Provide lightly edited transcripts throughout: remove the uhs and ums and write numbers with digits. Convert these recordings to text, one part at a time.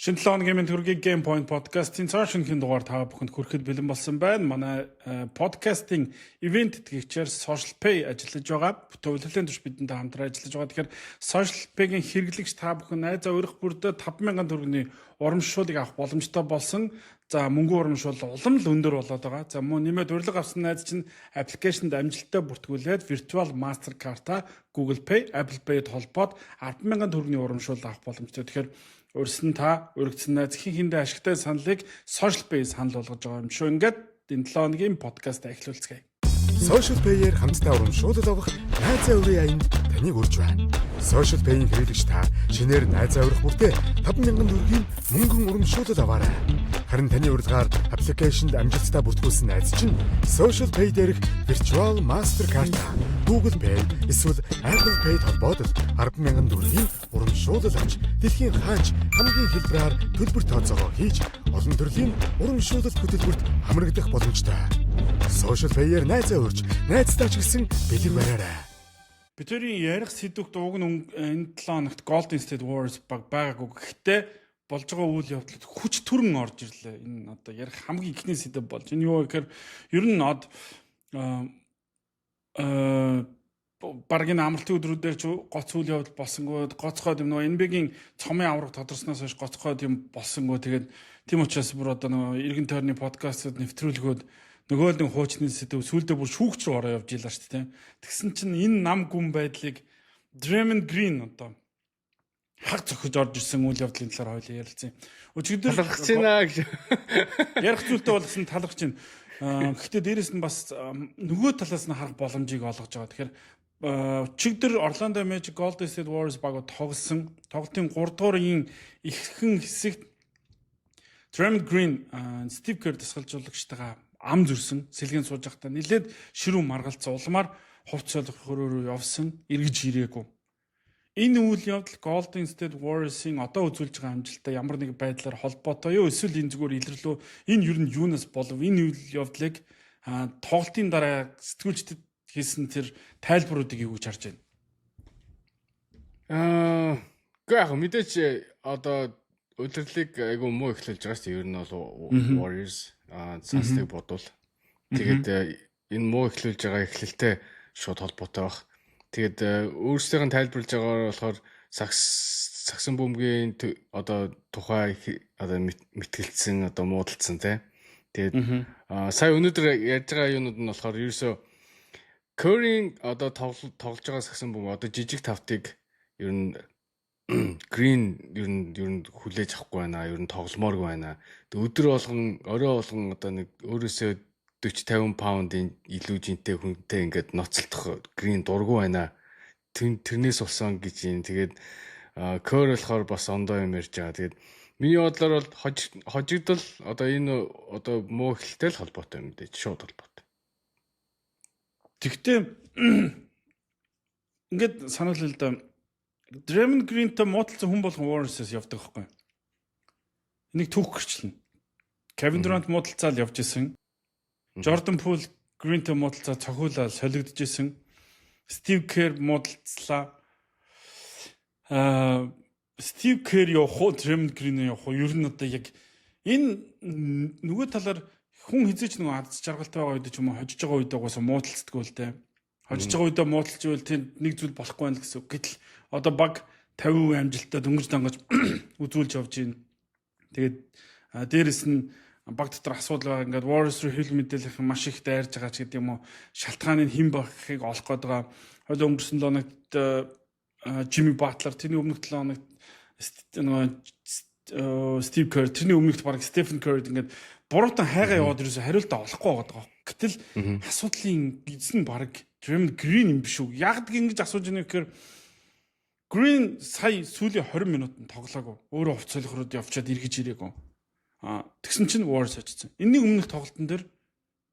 Шинэ 7 хоногийн мэнд хүргэе. Game Point podcast-ийн цоо шинэхэн дугаар та бүхэнд хүрэхэд бэлэн болсон байна. Манай подкастын ивээн тэтгэгчээр Social Pay ажиллаж байгаа. Бүтэн улирлын турш бидэнтэй хамтран ажиллаж байгаа. Тэгэхээр Social Pay-гийн хэрэглэгч та бүхэн найзаа урих бүрдээ 5000 төгрөгийн урамшууллыг авах боломжтой болсон. За, мөнгөн урамшуул улам л өндөр болоод байгаа. За, мөн нэмээд урилга авсан найз чинь application д амжилттай бүртгүүлээд virtual Mastercard-а Google Pay, Apple Pay-д холбоод 100000 төгрөгийн урамшуул авах боломжтой. Тэгэхээр урьсан та, уригдсан найз хэн хэндээ ашигтай саналыг Social Pay санал болгож байгаа юм шүү. Ингээд энэ 7 хоногийн подкаст эхлүүлцгээе. Social Pay-ээр хамтдаа урамшуулал авах найзаа урийн аянд таныг урьж байна. Social Pay-ийн хэрэглэгч та шинээр найзаа урих бүртээ 5000 төгрөгийн мөнгөн урамшуулал аваарай. Харин таны урилгаар application д амжилттай бүртгүүлсэн найз чинь Social Pay дээрх Virtual Mastercard, Google Pay эсвэл Apple Pay холбоод 100000 төгрөгийн урамшуулал авч, дэлхийн хаач хамгийн хялбараар төлбөр тооцоогоо хийж, олон төрлийн урамшуулал хөтөлбөрт хамрагдах боломжтой. Social Pay-ээр найзаа урьж, найздаа ч гэсэн бэлэг бариарай. Бид хоёрын ярих сэдвүүд уг нь энэ 7 хоногт Golden State Warriors баг байгаагүй. Гэхдээ болж байгаа үйл явдлууд хүч түрэн орж ирлээ. Энэ одоо ярих хамгийн эхний сэдэв болж. Энэ юу гэхээр ер нь од баг энэ амралтын өдрүүдээр ч гоц үйл явдал болсонгүй, гоцгоод юм нөгөө NBA-гийн цомын авраг тодорсноос хойш гоцгоод юм болсонгүй. Тэгээд тийм учраас бүр одоо нөгөө эргэн тойрны подкастууд нэвтрүүлгүүд нөгөө л нэг хуучны сэдэв сүүлдээ бүр шүүгч рүү ороо явж илаа шүү дээ. Тэгсэн чинь энэ нам гүн байдлыг Draymond Green одоо хаг зохиж орж ирсэн үйл явдлын талаар хоёлаа ярилцсан. Өчигдөр талархаж байна гэж. Ярих зүйлтэй болгосон, талархаж байна. Гэхдээ дээрэс нь бас нөгөө талаас нь харах боломжийг олгож байгаа. Тэгэхээр өчигдөр Orlando Magic Golden State Warriors баг тоглосон. Тоглолтын 3 дугаар үеийн ихэнх хэсэгт Draymond Green Steve Kerr дасгалжуулагчтайгаа ам зөрсөн. Сэлгээн сууж байхдаа нилээд ширүүн маргалцсан. Улмаар хувц солих хөрөө рүү явсан. Эргэж ирээгүй. Энэ үйл явдал Golden State Warriors-ын одоо үзүүлж байгаа амжилттай ямар нэг байдлаар холбоотой юу, эсвэл энэ зүгээр илэрлүү? Энэ ер нь юунаас болов? Энэ үйл явдлыг тоглолтын дараа сэтгүүлчдэд хийсэн тэр тайлбаруудыг юу гэж харж байна? Үгүй, яг мэдээч одоо улирлыг айгу муу эхлүүлж байгаа шүү дээ. Ер нь бол Warriors Suns-ыг бодвол. Тэгээд энэ муу эхлүүлж байгаа эхлэлтэй шууд холбоотой баг. Тэгээд өөрсдийнх нь тайлбарлаж байгаагаар болохоор сагсан бөмбөгийн одоо тухай одоо мэтгэлцсэн, одоо муудалцсан тий. Тэгээд сая өнөөдөр ярьж байгаа юунууд нь болохоор ерөөсөө Curry одоо тоглож байгаа сагсан бөмбөг, одоо жижиг тавтыг ер нь Green ер нь хүлээж авахгүй байна. Ер нь тогломооргүй байна. Тэг өдөр болгон, орой болгон одоо нэг өөрөөсөө 40 50 паундын илүү жинтэй хүнтэй ингээд ноцолдох Green дургүй байна. Тэрнээс болсон гэж юм. Тэгээд Kerr болохоор бас ондоо юм ярьж байгаа. Тэгээд миний бодлоор бол хожигдол одоо энэ одоо муу эхлэлтэй л холбоотой юм дээ. Шууд холбоотой. Тэгтээ ингээд санаал л да. Draymond Green-тэй муудалцсан хүн болгон Warriors-аас явдаг байхгүй. Энийг түүх гэрчлэнэ. Kevin Durant муудалцаал явж исэн. Jordan Poole Green-тэй муудалцаа цохиулаад солигдож исэн. Steve Kerr муудалцлаа. Steve Kerr явах уу, Draymond Green явах уу? Ер нь одоо яг энэ нөгөө талаар хүн хэзээ ч нөгөө аз жаргалтай байгаа үед ч юм уу, хожиж байгаа үед угаасаа муудалцдаггүй л дээ. Хожиж байгаа үедээ муудалж ивэл тийм нэг зүйл болохгүй байна л гэсэн үг. Гэтэл одоо баг 50% амжилттай дөнгөж дангаж үзүүлж явж байна. Тэгээд дээрэс нь баг дотор асуудал байгаа. Ингээд Warriors руу хэвлэл мэдээлэх маш их дайрж байгаа ч гэдэг юм уу. Шалтгааны нь хэн байхыг олох гээд байгаа. Хойлоо өнгөрсөн 7 хоногт Jimmy Butler, тэрний өмнөх 7 хоногт нөгөө Steve Kerr, тэрний өмнөхт баг Stephen Curry ингээд буруутан хайгаа яваад ерөөсө хариултаа олохгүй байгаа. Гэтэл асуудлын эзэн нь баг Draymond Green юм биш үү? Яг ингэж асууж байгаа гэхээр Green сая сүүлийн 20 минутанд тоглоогүй. Өөрөө хувц солих руу явчаад эргэж ирээгүй. Тэгсэн чинь Warriors хожсон. Энэний өмнөх тоглолтын дээр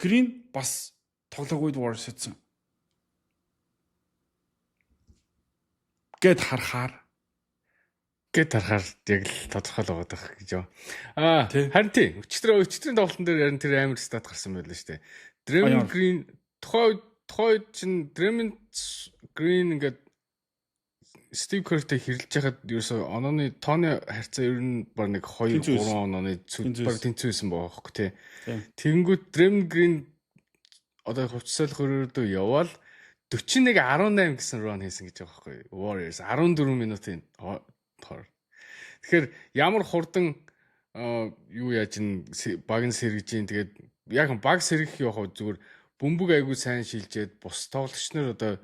Green бас тоглоогүйд Warriors хожсон. Гэт харахаар Гэт харахаар яг л тодорхой л байгаа дах гэж юу. Харин тийм. Өчигдрийн тоглолтын дээр харин тэр амар stat гарсан байлаа шүү дээ. Draymond Green тухайн үед чинь Draymond Green ингээд Стив Кертэй хэрэлж яхад ерөөсөө онооны тооны харьцаа ер нь баг нэг 2 3 онооны баг тэнцүү байсан байгаа хөөхгүй тий. Тэгэнгүүт Дреймонд Грин одоо хувцас хөрөөрдөө яваал 41 18 гэсэн run хийсэн гэж байгаа байхгүй Warriors 14 минутын тоор. Тэгэхээр ямар хурдан юу яаж н баг нь сэргэж ийн, тэгээд яг баг сэргэх явах зүгээр бөмбөг айгүй сайн шилжээд бус тоглогч нар одоо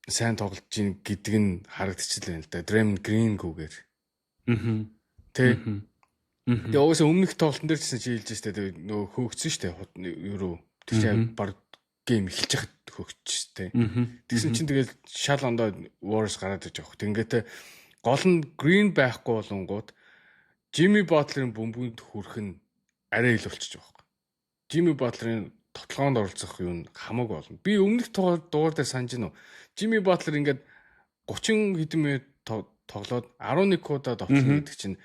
сайн тоглож гин гэдэг нь харагдчихлаа л да. Draymond Green-гүүгээр. Аа. Тэ. Тэгээ угаасаа өмнөх тоглолтын дээр ч гэсэн чи хэлж штэ, тэгээ нөгөө хөөгцсөн штэ, юу руу. Тэр чинь баг game эхэлж яхад хөөгч штэ. Тэгсэн чинь тэгэл шал ондоо Warriors гараад иж явах. Тэнгэтэ гол нь Green байхгүй болонгууд Jimmy Butler-ын бөмбөнд хүрэх нь арай ил болчихж байгаа байхгүй. Jimmy Butler-ын тоглоонд оролцох юу нь хамаагүй болно. Би өмнөх дугаар дээр санаж гинөө. Jimmy Butler ингээд 30 хэдэн минут тоглоод 11 удаа довтлоо гэдэг чинь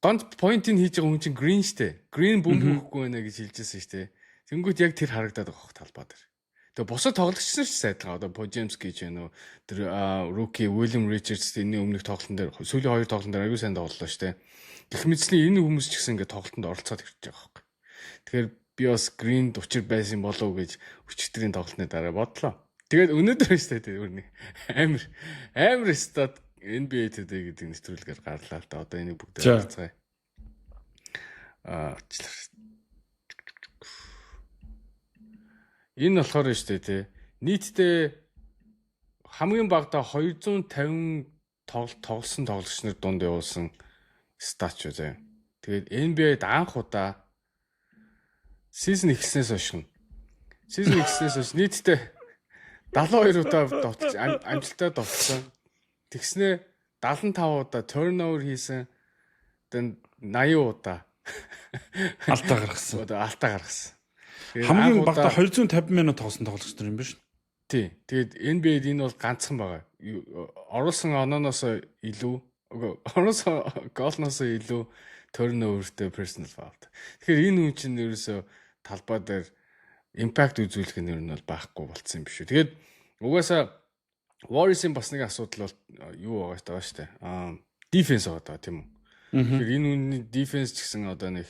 ганц point ыг хийж байгаа хүн чинь Green штэ. Green бөмбөг өгөхгүй байна гэж хэлжсэн штэ. Тэнгүүт яг тэр харагдаад байгаа хөх талбай дээр. Тэгээ бусад тоглогч нар ч сайдлага. Одоо Podziemski гэж байна уу? Тэр rookie William Richards энэний өмнөх тоглолтын дээр, сүүлийн хоёр тоглолтын дээр аягүй сайн тоглолоо штэ. Гэх мэтсний энэ хүмүүс ч гэсэн ингээд тоглолтонд оролцоод ирж байгаа байхгүй. Тэгэхээр би бас Green учир байсан болов уу гэж өчигдрийн тоглолтны дараа бодлоо. Тэгээд өнөөдөр штэ, тэр нэг амар амар stat NBA Today гэдэг нэвтрүүлгээр гарлаа л да. Одоо энийг бүгд харцгаая. Аа, уучлаарай. Энэ болохоор штэ тий. Нийтдээ хамгийн багадаа 250 тоглолт тоглосон тоглогч нар дунд явуулсан stat юу заяа. Тэгээд NBA-д анх удаа season эхэлснээс хойш нь season эхэлснээс хойш нийтдээ 72 удаа довтолж, амжилттай довтсон. Тэгснээ 75 удаа turnover хийсэн. Дэн 80 удаа алдаа гаргасан. Одоо алдаа гаргасан. Хамгийн багадаа 250 минут тоглосон тоглогч нар юм биш үү? Тий. Тэгээд NBA-д энэ бол ганцхан байгаа. Оруулсан онооноос илүү, оруулсан гоолноос илүү turnover-тэй, personal foul. Тэгэхээр энэ хүн чинь ерөөсөө талбай дээр impact үзүүлэх нь ер нь бол байхгүй болцсон юм биш үү. Тэгээд угаасаа Warriors-ийн бас нэг асуудал бол юу байгаа шүү дээ. Defense байгаа даа, тийм үү. Тэгэхээр энэ үнний defense ч гэсэн одоо нэг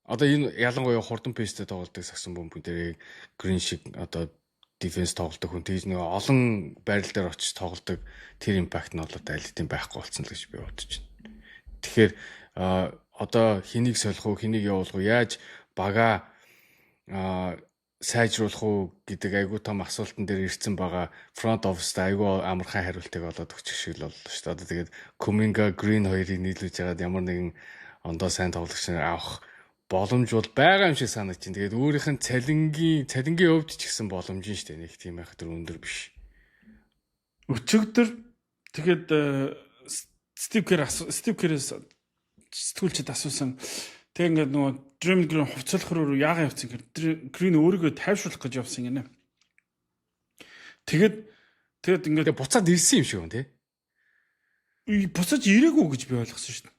одоо энэ ялангуяа хурдан pace тэй тоглолтыг сагсан бөмбөг дээр Green шиг одоо defense тоглодог хүн тэгж нэг олон байрал дээр очиж тоглодог тэр impact нь бол аль хэдийн байхгүй болсон л гэж би бодож байна. Тэгэхээр одоо хэнийг солих уу, хэнийг явуулах уу, яаж бага сайжруулах уу гэдэг айгүй том асуултан дээр ирсэн байгаа front office-та айгүй амархан хариултыг олоод өгчих шиг л боллоо шүү дээ. Одоо тэгээд Kuminga, Green хоёрыг нийлүүлж хагаад ямар нэгэн ондоо сайн тоглогч нар авах боломж бол байгаа юм шиг санагдаж байна. Тэгээд өөрийнх нь цалингийн хувьд ч гэсэн боломж нь шүү дээ. Нэг тийм байх тэр өндөр биш. Өчигдөр тэгээд Стив Керээс сэтгүүлчид асуусан. Тэг ингээд нөгөө Draymond Green хувцлах руу яагаад явцсан гэхээр Green өөрийгөө тайвшруулах гэж явсан гинэ. Тэгээд ингээд Тэгээ буцаад ирсэн юм шиг байна тий. Буцаж ирээгүй гэж би ойлгосон шүү дээ.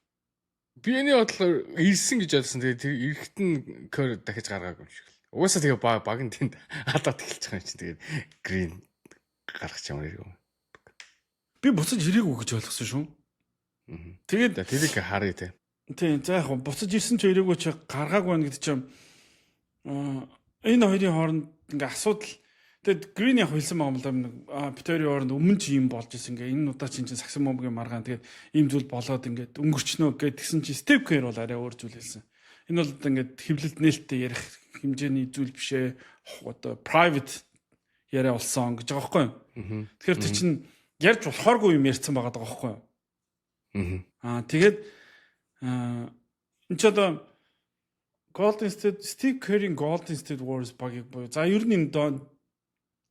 Би энэ бодлоор ирсэн гэж бодсон. Тэгээд тэр эрэхт нь Кер дахиж гаргаагүй юм шиг л. Угаасаа тэгээ баг нь тэнд алдаад эхэлж байгаа юм чинь тэгээд Green гаргах юм ирээгүй. Би буцаж ирээгүй гэж ойлгосон шүү. Тэгээд тэрийг харъя те. Тийм, за яг буцаж ирсэн ч ирээгүй ч гаргаагүй байна гэдэг чинь энэ хоёрын хооронд ингээ асуудал. Тэгээд Green яг хэлсэн байгаа юм л да, нэг бид хоёрын хооронд өмнө ч юм болж исэн, ингээ энэ удаа чинь сагсан бөмбөгийн маргаан тэгээд ийм зүйл болоод ингээд өнгөрчнөө гэдгсэн чи Steve Kerr бол арай өөр зүйл хэлсэн. Энэ бол одоо ингээд хэвлэлд нээлттэй ярих хэмжээний зүйл биш ээ. Одоо private яриа болсон гэж байгаа байхгүй юу? Тэгэхээр тэр чинь ярьж болохооргүй юм ярьсан байгаа даа байхгүй юу? Тэгээд энэ ч одоо Golden State, Steve Kerr-ийн Golden State Warriors багийг буюу за ер нь энэ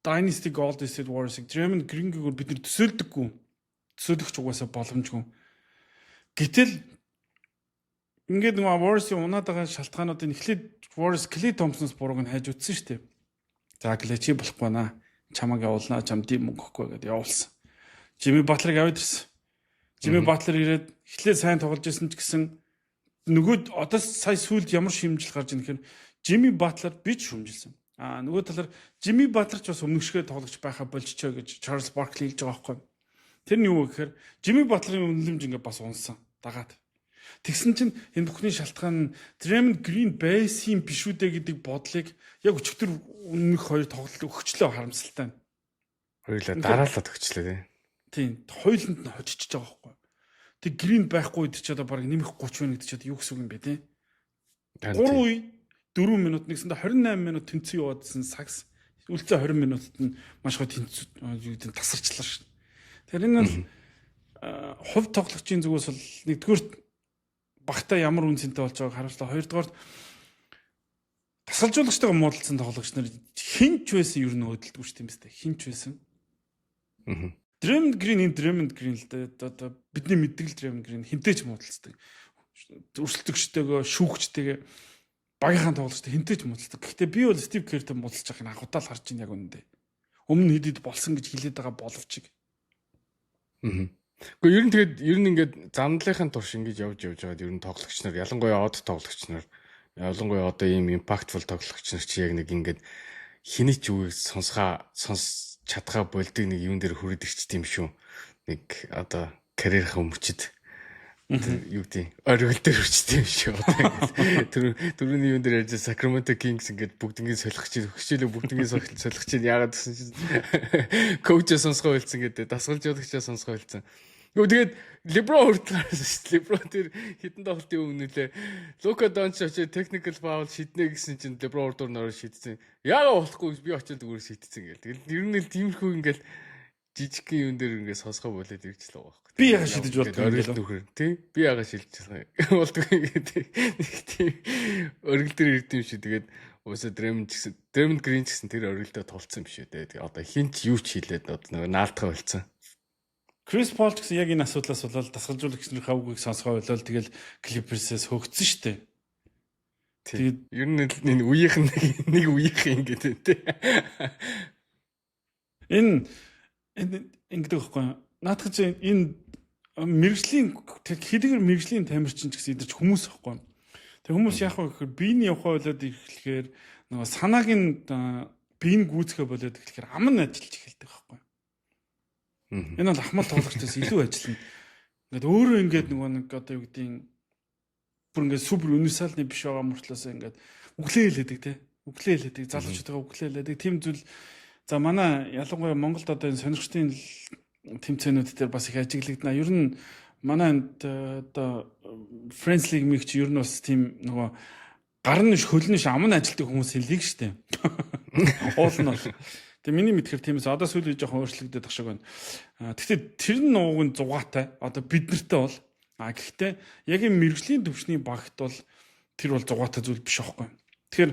Dynasty Golden State Warriors-ыг Draymond Green-гээр бид нар төсөөлдөггүй. Төсөөлөх ч угаасаа боломжгүй. Гэтэл ингээд нөгөө Warriors-ийн унаад байгаа шалтгаануудын эхлээд Warriors Klay Thompson-оос бурууг нь хайж үтсэн шүү дээ. За, Klay, чи болохгүй наа. Чамаг явуулнаа, чам тийм мөнгө өгөхгүй гэдээ явуулсан. Jimmy Butler-ыг аваад ирсэн. Jimmy Butler ирээд эхлээд сайн тоглож исэн ч гэсэн нөгөө одоо сая сүүлд ямар шимжил гарч ирэх гэхээр Jimmy Butler би ч шүмжилсэн. Аа, нөгөө талаар Jimmy Butler ч бас өмнөшгөө тоглогч байхаа болчихоо гэж Charles Barkley хэлж байгаа байхгүй. Тэр нь юу гэхээр Жими Батлерын үнэлэмж ингээ бас унсан. Дагаад. Тэгсэн чинь энэ бүхний шалтгаан нь Draymond Green байсан юм биш үү дээ гэдэг бодлыг яг өчигдөр өмнөх хоёр тоглолт өгчлөө, харамсалтай. Хоёулаа дараалал өгчлөө, тий. Тийм, хоёуланд нь хожиж байгаа байхгүй. Тэг Green байхгүй үед чи одоо баг нэмэх 30 байна гэдэг чи одоо юу гэсэн үг юм бэ, тий? 3 үе 4 минут нэгсэндээ 28 минут тэнцүү яваадсан сагс үлдсэн 20 минутад нь маш гоё тэнцүү юу гэдэг тасарчлаа шүү. Тэгэхээр энэ бол хувь тоглогчийн зүгээс бол нэгдүгээр багтаа ямар үн цэнтэй болж байгааг харууллаа. Хоёрдугаар дасгалжуулагчтайгаа муудалцсан тоглогч нар хэн ч байсан ер нь хөдөлдөггүй шүү дээ. Хэн ч байсан. Draymond Green энэ Draymond Green л дээ. Одоо бидний мэддэг л Draymond Green хэнтэй ч муудалцдаг. Өрсөлдөгчтэйгөө, шүүгчтэйгээ, багийнхаа тоглогчтой хэнтэй ч муудалцдаг. Гэхдээ би бол Стив Кертэй муудалж байгааг анх удаа л харж байна яг үнэндээ. Өмнө нь хэд хэд болсон гэж хэлээд байгаа боловч. Гэхдээ ер нь тэгээд ер нь ингээд замналынхын турш ингэж явж явж байгаад ер нь тоглогч нар, ялангуяа од тоглогч нар, ялангуяа одоо ийм impactful тоглогч нар чи яг нэг ингээд хэний ч үгийг сонсхаа сонс чадхаа болдог нэг юм дээр хүрээд ирчт юм шүү. Нэг одоо карьерийнхаа мөчид юу гэдэг оргил дээр хүрчтэй юм шүү. Одоо тэр түрүүний юун дээр ярьж Sacramento Kings ингээд бүгднийг солих чинь хичээлээ бүгднийг солих чинь яагаад гэсэн чинь coach сонсгоо болсон гэдэг, дасгалжуулагчаа сонсгоо болсон. Йоо, тэгээд LeBron хүртэл гарсан шүү дээ. LeBron тэр хэдэн тоглолтын өмнө лээ Лука Дончич очиж technical foul шиднэ гэсэн чинь LeBron урдуур нь ороо шидсэн. Яагаад болохгүй, би очиод зүгээр шидсэн гээл. Тэгэл ер нь л тиймэрхүү ингээл жижигхэн юм дээр ингээд сонсгоо болоод ирж л байгаа байхгүй. Би яагаад шидэж болдгоо юм бэ? Тий. Би яагаад шилж болдгоо гэдэг нэг тийм оргил дээр ирд юм шиг. Тэгээд уусаа Draymond гэсэн, Draymond Green ч гэсэн тэр оргилдоо тулцсан юм шүү дээ. Тэгээ одоо хэн ч юу ч хийлээд одоо нэг наалтгаа болцсон. Крис Пол ч гэсэн яг энэ асуудлаас болоод дасгалжуулагч нарын үгийг сонсгоо болоод тэгэл Clippers-ээс хөөгдсөн шүү дээ. Тэгээд ер нь энэ үеийнх нь нэг үеийнх юм гэдэг, тий. Энэ энэ ингэдэг байхгүй. Наадах чи энэ мэргэжлийн хэдийгээр мэргэжлийн тамирчин ч гэсэн идэрч хүмүүс байхгүй. Тэг хүмүүс яах вэ гэхээр биений явахаа болоод ирэхлэхээр нөгөө санааг нь биеийн гүйцэхэ болоод ирэхлэхээр ам нь ажиллаж эхэлдэг байхгүй. Энэ бол ахмал тоглогчдоос илүү ажиллана. Ингээд өөрөө ингээд нөгөө нэг одоо юу гэдгийг бүр ингээд супер универсалны биш байгаа мөртлөөсөө ингээд өглөө хэлээдэг, те. Өглөө хэлээдэг, залуучуудаа өглөө хэлээдэг. Тийм зүйл за манай ялангуяа Монголд одоо энэ сонирхчдын тэмцээнүүд дээр бас их ажиглагдана. Ер нь манай энд одоо Friends League миг чи ер нь бас тийм нөгөө гар нь хөл нь ам нь ажилтдаг хүмүүсийн лиг штэ. Уул нь бол. Тэгээ миний мэдхээр тиймээс одоо сүүлийн жоохон өөрчлөгдөд ах шиг байна. Гэхдээ тэр нь ууг нь зугаатай. Одоо бид нартай бол гэхдээ яг энэ мэргэжлийн төвшний багт бол тэр бол зугаатай зүйл биш аахгүй. Тэгэхээр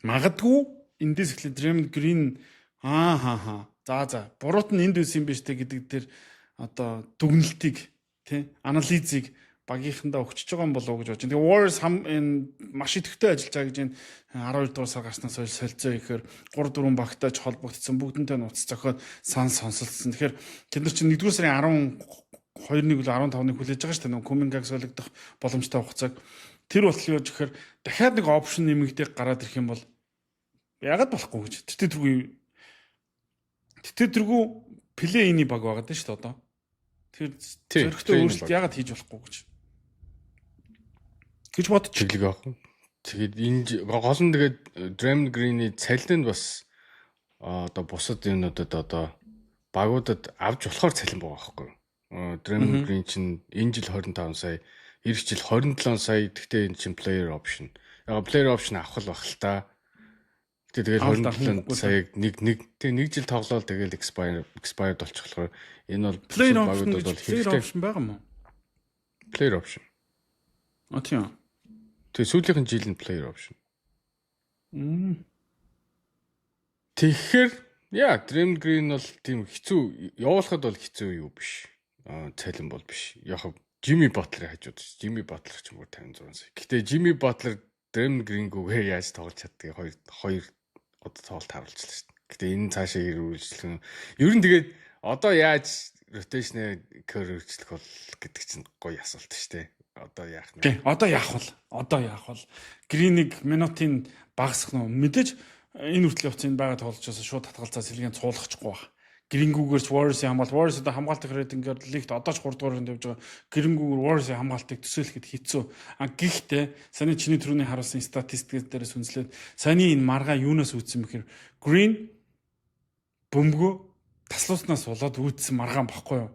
магадгүй эндээс эхлээд Draymond Green аа ха ха за за буруут нь энд байсан юм биш үү гэдэг тэр одоо дүгнэлтийг, тий, анализыг багийнхандаа өгчөж байгаа юм болов уу гэж бодож байна. Тэгээ Warriors хам энэ маш идэвхтэй ажиллаж байгаа гэж энэ 12 дугаар сар гарснаас хойш солилцоо ихээр 3 4 багтай ч холбогдсон, бүгдэнтэй нууц зохиод сан сонсолцсон. Тэгэхээр тэд нар чинь 1-р сарын 12-ыг үл 15-ыг хүлээж байгаа шүү дээ. Нөгөө Кумингаг солигдох боломжтой хугацааг. Тэр болтол яаж гэхээр дахиад нэг option нэмэгдээ гараад ирэх юм бол ягаад болохгүй гэж. Тэртээ тэргүй play-in-ий баг байгаа даа шүү дээ одоо. Тэгэхээр зөрөгтэй өөрчлөлт ягаад хийж болохгүй гэж бодож Чиглэг аах. Тэгээд энэ гол нь тэгээд Draymond Green-ий цалин бас одоо бусад юмнуудад одоо багуудад авч болохоор цалин байгаа байхгүй юу? Draymond Green чинь энэ жил 25 сая, эх жил 27 сая. Гэхдээ энэ чинь player option. Яг player option авах л бах л та. Гэтэ тэгэл 27 саяг нэг нэг тэг нэг жил тоглоол тэгэл expired болчихлохоор энэ бол player option бол хэрэгтэй option байгаа юм уу? Player option. А, тийм. Тэгээ сүүлийнхэн жил нь player option. Тэгэхээр яа, Draymond Green бол тийм хэцүү явуулахад бол хэцүү юу биш. Аа, цалин бол биш. Яг Jimmy Butler-ийн хажууд. Jimmy Butler ч юм уу 56 сая. Гэтэ Jimmy Butler Draymond Green-гүүгээ яаж тоглож чаддгийг хоёр хоёр одоо тоглолт харуулчихлаа шүү дээ. Гэтэ энэ цаашаа үргэлжлэх нь ер нь тэгээд одоо яаж rotation-ы көр өөрчлөх бол гэдэг чинь гоё асуулт шүү дээ. Одоо яах нь? Тий, одоо яах вэ? Одоо яах вэ? Green-ийг минутын багасгах нь мэдээж энэ хүртэл явцсан энэ байгаа тоглолчоос шууд татгалзаа сэлгийн цуулгачихгүй баг. Грингүүгээрч Warriors-ийн хамгаалт, Warriors одоо хамгаалтын рейтингээр лигт одоо ч 3 дугаар оронд явж байгаа. Грингүүгээр Warriors-ийн хамгаалтыг төсөөлөхөд хэцүү. А гэхдээ саяны чиний түрүүний харуулсан статистик дээрээс үнэлээд саяны энэ маргаа юунаас үүдсэн бэхээр Green бөмбөгөө таслууснаас болоод үүдсэн маргаан баггүй юу?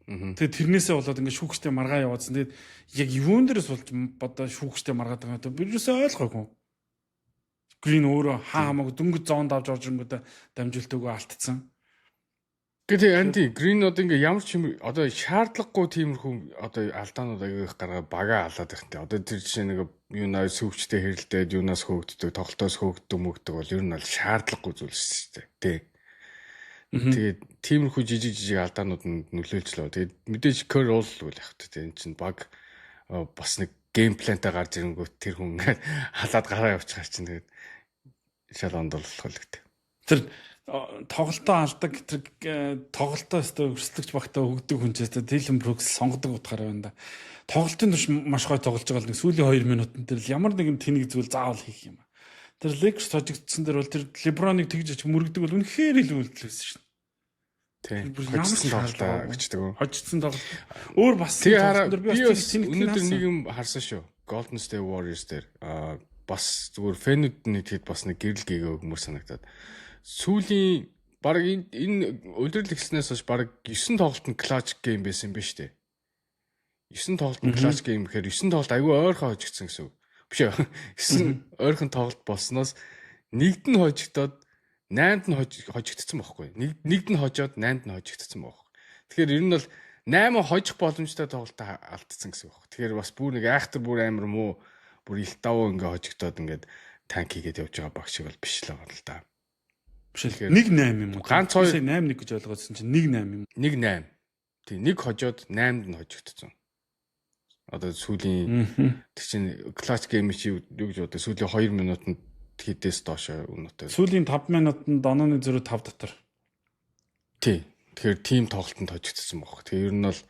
Тэгээд тэрнээсээ болоод ингээд шүүгчтэй маргаа яваадсан. Тэгээд яг юун дээрээс болж одоо шүүгчтэй маргаад байгаа юм би юусоо ойлгоогүй. Green өөрөө хаа хамаагүй дөнгөж zone д авч орж ирэнгүүтээ дамжуулт өгөө алдсан. Гэтэ Анди Green одоо ингээ ямар ч юм одоо шаардлагагүй тиймэрхүү одоо алдаанууд аягүй их гаргаа бага алаад байх нэ. Одоо тэр жишээ нэг юунаа сүүгчтэй хэрэлдээд юунаас хөөгддөг, тоглолтоос хөөгддөг мөгдөг бол ер нь бол шаардлагагүй зүйл шүү дээ. Тэ. Тэгээд тиймэрхүү жижиг жижиг алдаанууд нь нөлөөлж лөө. Тэгээд мэдээж Curry уул л яг тэ. Энэ чинь баг бас нэг game plan тай гарч ирэнгүүт тэр хүн ингээд халаад гараа явчихар чинь тэгээд шал ондол болох л гэдэг. Тэр тоглолтоо алдаг, тэр тоглолтоо өстө өрсөлдөгч багтаа өгдөг хүн ч өстө Дилан Брукс сонгодог утгаараа байна да. Тоглолтын турш маш гоё тоглож байгаа л нэг сүүлийн 2 минутан дээр л ямар нэгэн тэнэг зүйл заавал хийх юм. Тэр Lakers хожигдсон дээр бол тэр LeBron-ыг тэгж ачиг мөрөгдөг бол үнэхээр илүү үйлдэл байсан шин. Тийм. Хожигдсон тоглолтоо гэждэг үү? Хожигдсон тоглолт. Өөр бас тоглолтын дээр би бас өнөөдөр нэг юм харсан шүү. Golden State Warriors дээр бас зүгээр fan үүд нь тэгэд бас нэг гэрэл гээгээ өгмөр санагдаад. Сүүлийн баг энэ улирал эхэлснээс хойш баг 9 тоглолт нь clutch game байсан юм ба шүү дээ. 9 тоглолт нь clutch game гэхээр 9 тоглолт айгүй ойрхон хожигдсан гэсэн үг. Биш ээ. 9 ойрхон тоглолт болсноос нэгд нь хожигдоод 8-д нь хожигдсон байхгүй. Нэгд нь хожоод 8-д нь хожигдсон байхгүй. Тэгэхээр ер нь бол 8 хожих боломжтой тоглолтоо алдсан гэсэн үг байхгүй. Тэгэхээр бас бүр нэг айхтар бүр амар муу бүр илт давуу ингээ хожигдоод ингээд tank хийгээд явж байгаа баг шиг бол биш л байгаа л да. Биш л 1-8 юм уу? Ганц хоёр 8-1 гэж ойлгоодсон чинь 1-8 юм. 1-8. Тийм, нэг хожоод 8-д нь хожигдсон. Одоо сүүлийн тэр чинь clutch game чи юу гэж бодоо сүүлийн 2 минутанд хэдээс доош өнөтэй. Сүүлийн 5 минутанд онооны зөрүү 5 дотор. Тий. Тэгэхээр team тоглолтод хожигдсон баг. Тэгэхээр ер нь бол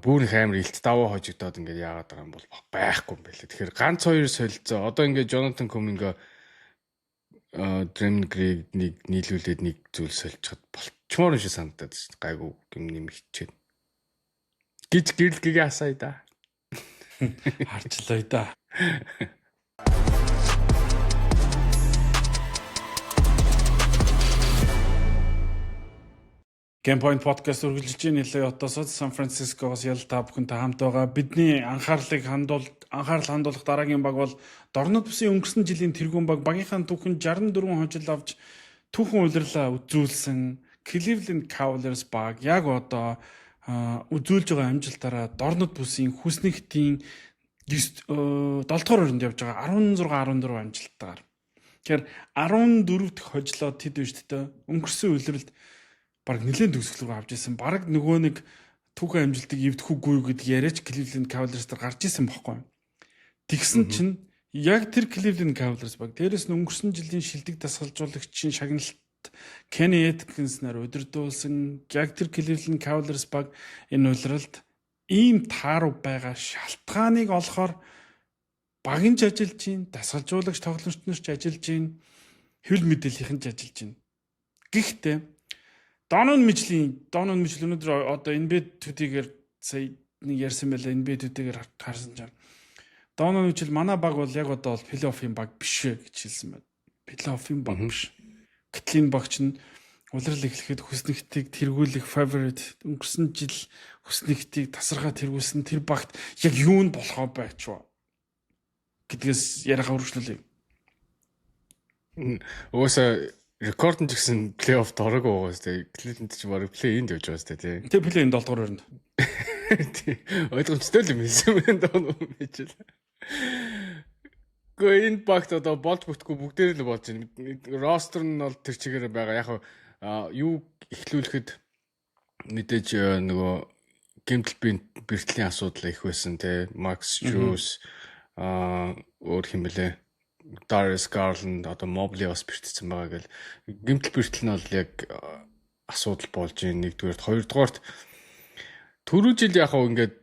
бүр их амар илт даваа хожигдоод ингээд яагаад байгаа юм бол байхгүй юм байлээ. Тэгэхээр ганц хоёр солилцоо одоо ингээд Jonathan Kuminga, Draymond Green нэг нийлүүлээд нэг зүйл сольчиход болчмоор юм шиг санагдаад шүү дээ. Гайгүй юм нэмэгчээд. Гэж гэрэл гэгээ асаая да. Харчлаа да. Game Point Podcast үргэлжилж байна. LA хотоос Сан Францискогоос ял та бүхэнтэй хамт байгаа. Бидний анхаарлыг хандуул анхаарал хандуулах дараагийн баг бол Дорнод бүсийн өнгөрсөн жилийн тэргүүн баг, багийнхаа түүхэн 64 хожил авч түүхэн улирлаа үзүүлсэн Cleveland Cavaliers баг яг одоо үзүүлж байгаа амжилтаараа Дорнод бүсийн хүснэгтийн 7 дугаар оронд явж байгаа 16 14 амжилттайгаар. Тэгэхээр 14 дахь хожлоо тэд биш дээ. Өнгөрсөн улиралд баг нэлээд төгсгөл рүү авч ирсэн. Бараг нөгөө нэг түүхэн амжилтыг эвдэхүүгүй юу гэдэг яриач Cleveland Cavaliers дээр гарч исэн бохгүй. Тэгсэн чинь яг тэр Cleveland Cavaliers баг дээрэс нь өнгөрсөн жилийн шилдэг дасгалжуулагчийн шагналт Kenny Atkinson нар удирдуулсан яг тэр Cleveland Cavaliers баг энэ улиралд ийм тааруу байгаа шалтгааныг олохоор баг нь ч ажиллаж чинь, дасгалжуулагч тоглогч нар ч ажиллаж чинь, хэвлэл мэдээллийнхэн ч ажиллаж чинь. Гэхдээ Донован Мичлийн Донован Мичл өнөөдөр одоо NBA Today-гээр сая нэг ярьсан байлаа, NBA Today-гээр харсан чинь Донован Мичл манай баг бол яг одоо бол плей-оффын баг биш ээ гэж хэлсэн байна. Плей-оффын баг биш. Гэтэл энэ багч нь улирал эхлэхэд хүснэгтийг тэргүүлэх favorite, өнгөрсөн жил хүснэгтийг тасархаа тэргүүлсэн тэр багт яг юу нь болохоо байч вэ гэдгээс яриагаа үргэлжлүүлье. Угаасаа рекорд нь ч гэсэн плей-офф ороогүй байгаа сте. Cleveland ч бараг play-in д явж байгаа сте тий. Тэг play-in 7 дугаар оронд. Тий. Ойлгомжтой л юм хэлсэн байна даа Мичл. Гэхдээ энэ багт одоо болж бүтггүй бүгдээр л болж байна. Roster нь бол тэр чигээр байгаа. Яг юу эхлүүлэхэд мэдээж нөгөө гэмтэл бэртлийн асуудал их байсан те. Max Strus өөр хэм бэлээ. Darius Garland, одоо Mobley бас бэртсэн байгаа гэл гэмтэл бэртэл нь бол яг асуудал болж байна нэгдүгээрт, хоёрдугаарт түрүү жил яг хав ингээд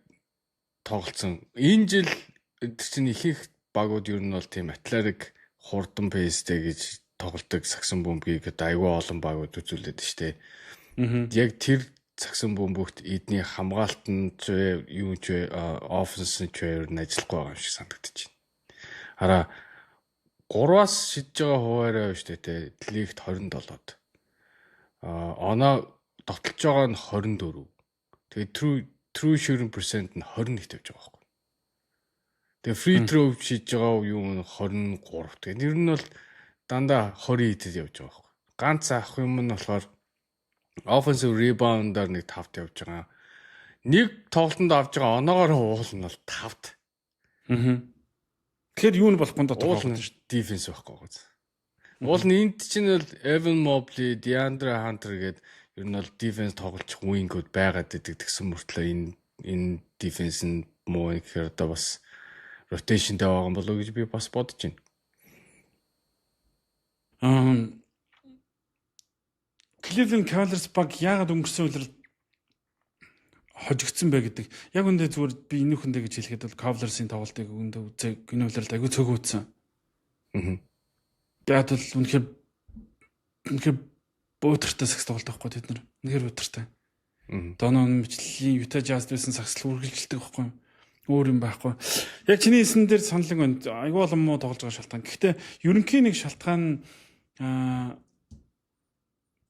тоглолцсон. Энэ жил тэр чинь ихэнх багууд ер нь бол тийм athletic хурдан pace тэй гэж тоглолтог сагсан бөмбөгийг одоо айгүй олон багууд үзүүлээд штэ. Яг тэр цагсан бөмбөгт эдний хамгаалт нь ч юу ч offense нь ч ер нь ажиллахгүй байгаа юм шиг санагдаж байна. Хараа, 3-аас шидэж байгаа хуваараа шүү дээ, те. Лигт 27-д. Оноо довтолж байгаа нь 24. Тэгээд true shooting percent нь 21 тавьж байгаа байхгүй. Тэгээ free throw шидэж байгаа юу нь 23. Тэгээд ер нь бол дандаа 20 идэд явж байгаа байхгүй. Ганц авах юм нь болохоор offensive rebound-аар нэг 5-т явж байгаа. Нэг тоглолтонд авч байгаа оноогоор уул нь бол 5-т. Аа. Тэгэхээр юу нь болохгүй тодорхой байна шүү дээ. Defense байхгүй байгаа. Уул нь энд чинь бол Evan Mobley, DeAndre Hunter гээд ер нь бол defense тоглолчих wing-үүд байгаад идэг тэгсэн мөртлөө энэ defense нь муу гэхээр одоо бас rotation-тэй байгаа юм болоо гэж би бас бодож байна. Cleveland Cavaliers баг яагаад өнгөрсөн улирал хожигдсон бэ гэдэг. Яг үндэ зүгээр би энэ хүндэ гэж хэлэхэд бол Cavaliers-ийн тоглолтыг үндэ үзээ, энэ улиралд айгүй цөөхөн үзсэн. Яг бол үнэхээр үнэхээр бөтөртэй сагс тоглолт байхгүй тэд нар. Үнэхээр бөтөртэй. Донован Мичлийн Utah Jazz байсан сагсл үргэлжилдэг байхгүй юу? Өөр юм байхгүй. Яг чиний хэлсэн дээр санал нэг байна. Айгүй олон муу тоглож байгаа шалтгаан. Гэхдээ ерөнхий нэг шалтгаан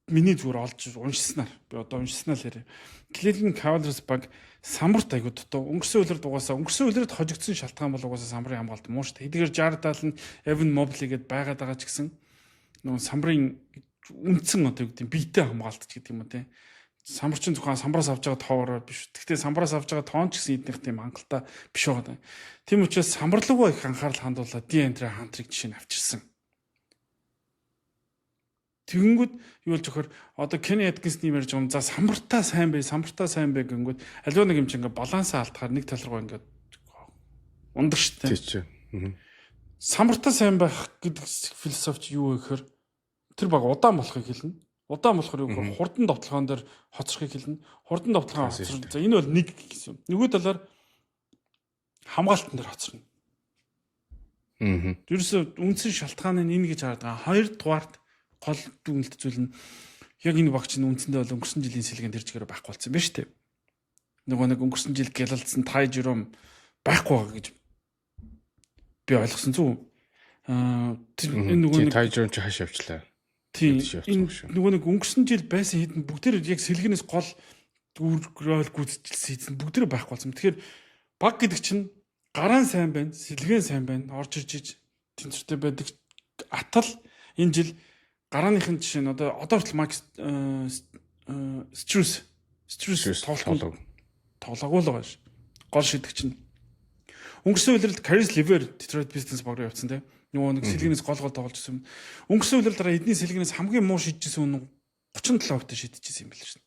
миний зүгээр олж уншсанаар, би одоо уншсанаа л яриа. Cleveland Cavaliers баг самбарт айгуу дутуу. Өнгөрсөн улиралд угаасаа, өнгөрсөн улиралд хожигдсон шалтгаан бол угаасаа самбарын хамгаалт муу шүү дээ. Эдгээр Jared Allen, Evan Mobley гэдээ байгаад байгаа ч гэсэн нөгөө самбарын үндсэн одоо юу гэдэг юм, биетэй хамгаалт ч гэдэг юм уу, те. Самбар чинь зөвхөн самбараас авч байгаа тоогоор биш. Гэхдээ самбараас авч байгаа тоон ч гэсэн эднийх тийм хангалттай биш байгаа. Тийм учраас самбарлуугаа их анхаарал хандуулаад DeAndre Hunter-ыг жишээ нь авчирсан. Тэгэнгүүт юу болж өгөхөр одоо Kenny Atkinson-ы ярьж байгаа юм. За, самбартаа сайн бай, самбартаа сайн бай гэнгүүт аливаа нэг юм чинь ингээ балансаа алдахаар нэг тал руу ингээ ундаг штэ. Тий чи. Самбартаа сайн байх гэдэг философи юу вэ гэхээр тэр баг удаан болохыг хэлнэ. Удаан болохоор юу гэхээр хурдан довтлогоон дээр хоцрохыг хэлнэ. Хурдан довтлогоон хоцрох. За, энэ бол нэг гэсэн. Нөгөө талаар хамгаалтан дээр хоцорно. Ерөөсө үндсэн шалтгаан нь энэ гэж хараад байгаа. Хоёрдугаарт гол дүгнэлт зүйл нь яг энэ багч нь үндсэндээ бол өнгөрсөн жилийн сэлгэн тэр чигээр байхгүй болсон юм байна шүү дээ. Нөгөө нэг өнгөрсөн жил гялалдсан Тай Жером байхгүй байгаа гэж би ойлгосон зүг. Тэр энэ нөгөө нэг Тай Жером чи хаш явчлаа. Тийм, энэ нөгөө нэг өнгөрсөн жил байсан хэдэн бүгдээр яг сэлгэнээс гол үүрэг рол гүйцэтгэлсэн хэдэн бүгдээр байхгүй болсон. Тэгэхээр баг гэдэг чинь гараан сайн байна, сэлгэн сайн байна, орж ирж иж тэнцвэртэй байдаг атал энэ жил гарааных нь жишээ нь одоо хүртэл Майк Strus тоглолт тоглоогүй л байгаа ш. Гол шидэгч нь. Өнгөрсөн улиралд Caris LeVert Detroit Pistons баг руу явцсан, тийм. Нөгөө нэг сэлгэнээс гол гол тоглож ирсэн. Өнгөрсөн улирал дараа эдний сэлгэнээс хамгийн муу шидчихсэн үн 37% шидчихсэн юм байна шин.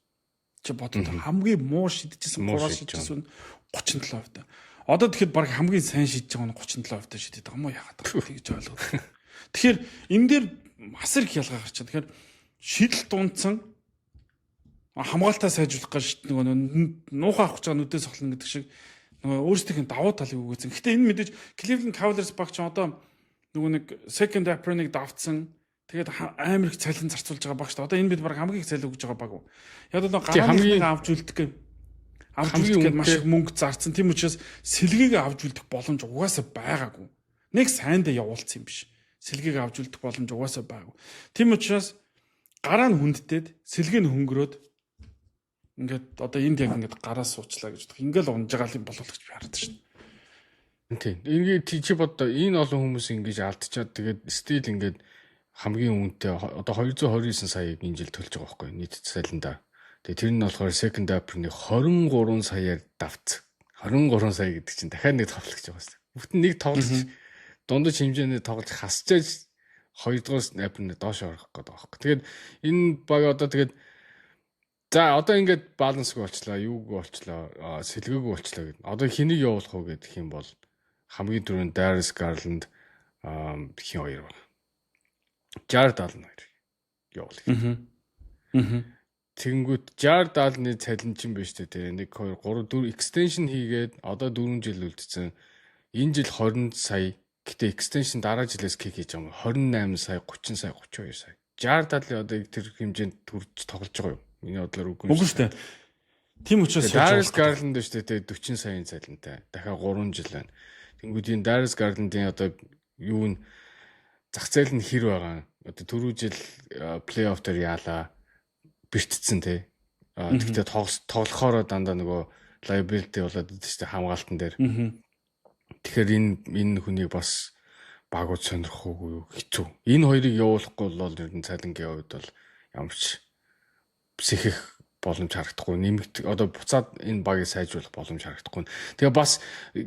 Чи бодод, хамгийн муу шидчихсэн, 3-аас шидчихсэн үн 37%. Одоо тэгэхэд баг хамгийн сайн шидэж байгаа нь 37% шидэд байгаа юм уу, яагаад байгаа тэгж ойлгоод. Тэгэхээр энэ дээр бас их ялгаа гарч байна. Тэгэхээр шидэлт унцсан, хамгаалтаа сайжруулах гэж нөгөө нуухаа авах гэж байгаа нүдээ сохлно гэдэг шиг нөгөө өөрсдийнх нь давуу талыг өгөөсөн. Гэхдээ энэ мэдээж Cleveland Cavaliers баг ч одоо нөгөө нэг second apron-ыг давтсан. Тэгээд амар их цалин зарцуулж байгаа баг шүү дээ. Одоо энэ бид баг хамгийн их цалин өгж байгаа баг. Яг л гарааныхыг авч үлдэх гэ авч үлдэх гээд маш их мөнгө зарцсан. Тийм учраас сэлгийг авч үлдэх боломж угаасаа байгаагүй. Нэг сайндаа явуулсан юм биш. Сэлгийг авч үлдэх боломж угаасаа байгаагүй. Тийм учраас гараа нь хүнддээд, сэлгийг нь хөнгөрөөд ингээд одоо энд яг ингээд гараа суучлаа гэж бодох. Ингээл унж байгаа юм болов гэж би хараад шин. Тийм. Ингээд чи боддоо, энэ олон хүмүүс ингэж алдчихад, тэгээд still ингээд хамгийн үнэтэй одоо 229 саяыг энэ жил төлж байгаа байхгүй нийт цалиндаа. Тэгээд тэр нь болохоор second apron-ы 23 саяар давц. 23 сая гэдэг чинь дахиад нэг тоглогч байгаа шүү. Бүтэн нэг тоглогч дундаж хэмжээний тоглож хасчааж хоёрдугаар apron-ы доош орох гэдэг байгаа байхгүй. Тэгээд энэ баг одоо тэгээд за, одоо ингээд балансгүй болчлаа, юугүй болчлаа, сэлгээгүй болчлаа гэдэг. Одоо хэнийг явуулах уу гэдэг юм бол хамгийн түрүүнд Darius Garland, хин хоёр байна. Jared Allen хоёр явуулах. Тэгэнгүүт Jared Allen-ы цалин чинь биш үү те 1 2 3 4 extension хийгээд одоо 4 жил үлдсэн. Энэ жил 20 сая. Гэтэ extension дараа жилээс kick хийж байгаа юм. 28 сая, 30 сая, 32 сая. Jared Allen одоо тэр хэмжээнд төрж тоглож байгаа юм. Миний бодлоор үгүй. Үгүй шүү дээ. Тийм учраас Darius Garland шүү дээ, 40 саяын цалинтай. Дахиад 3 жил байна. Тэнгүүд энэ Darius Garland-ийн одоо юу н зах зээл нь хэр байгаа. Одоо түрүү жил плей-офф дээр яалаа бэртцэн те. Тэгтээ тоглохоороо дандаа нөгөө liability болоод идэв шүү дээ хамгаалтан дээр. Тэгэхээр энэ хүнийг бас багууд сонирхох уу, хэцүү. Энэ хоёрыг явуулахгүй бол ер нь цалингийн хувьд бол ямар ч сэхэх боломж харагдахгүй. Нэмэгт одоо буцаад энэ багийг сайжруулах боломж харагдахгүй. Тэгээ бас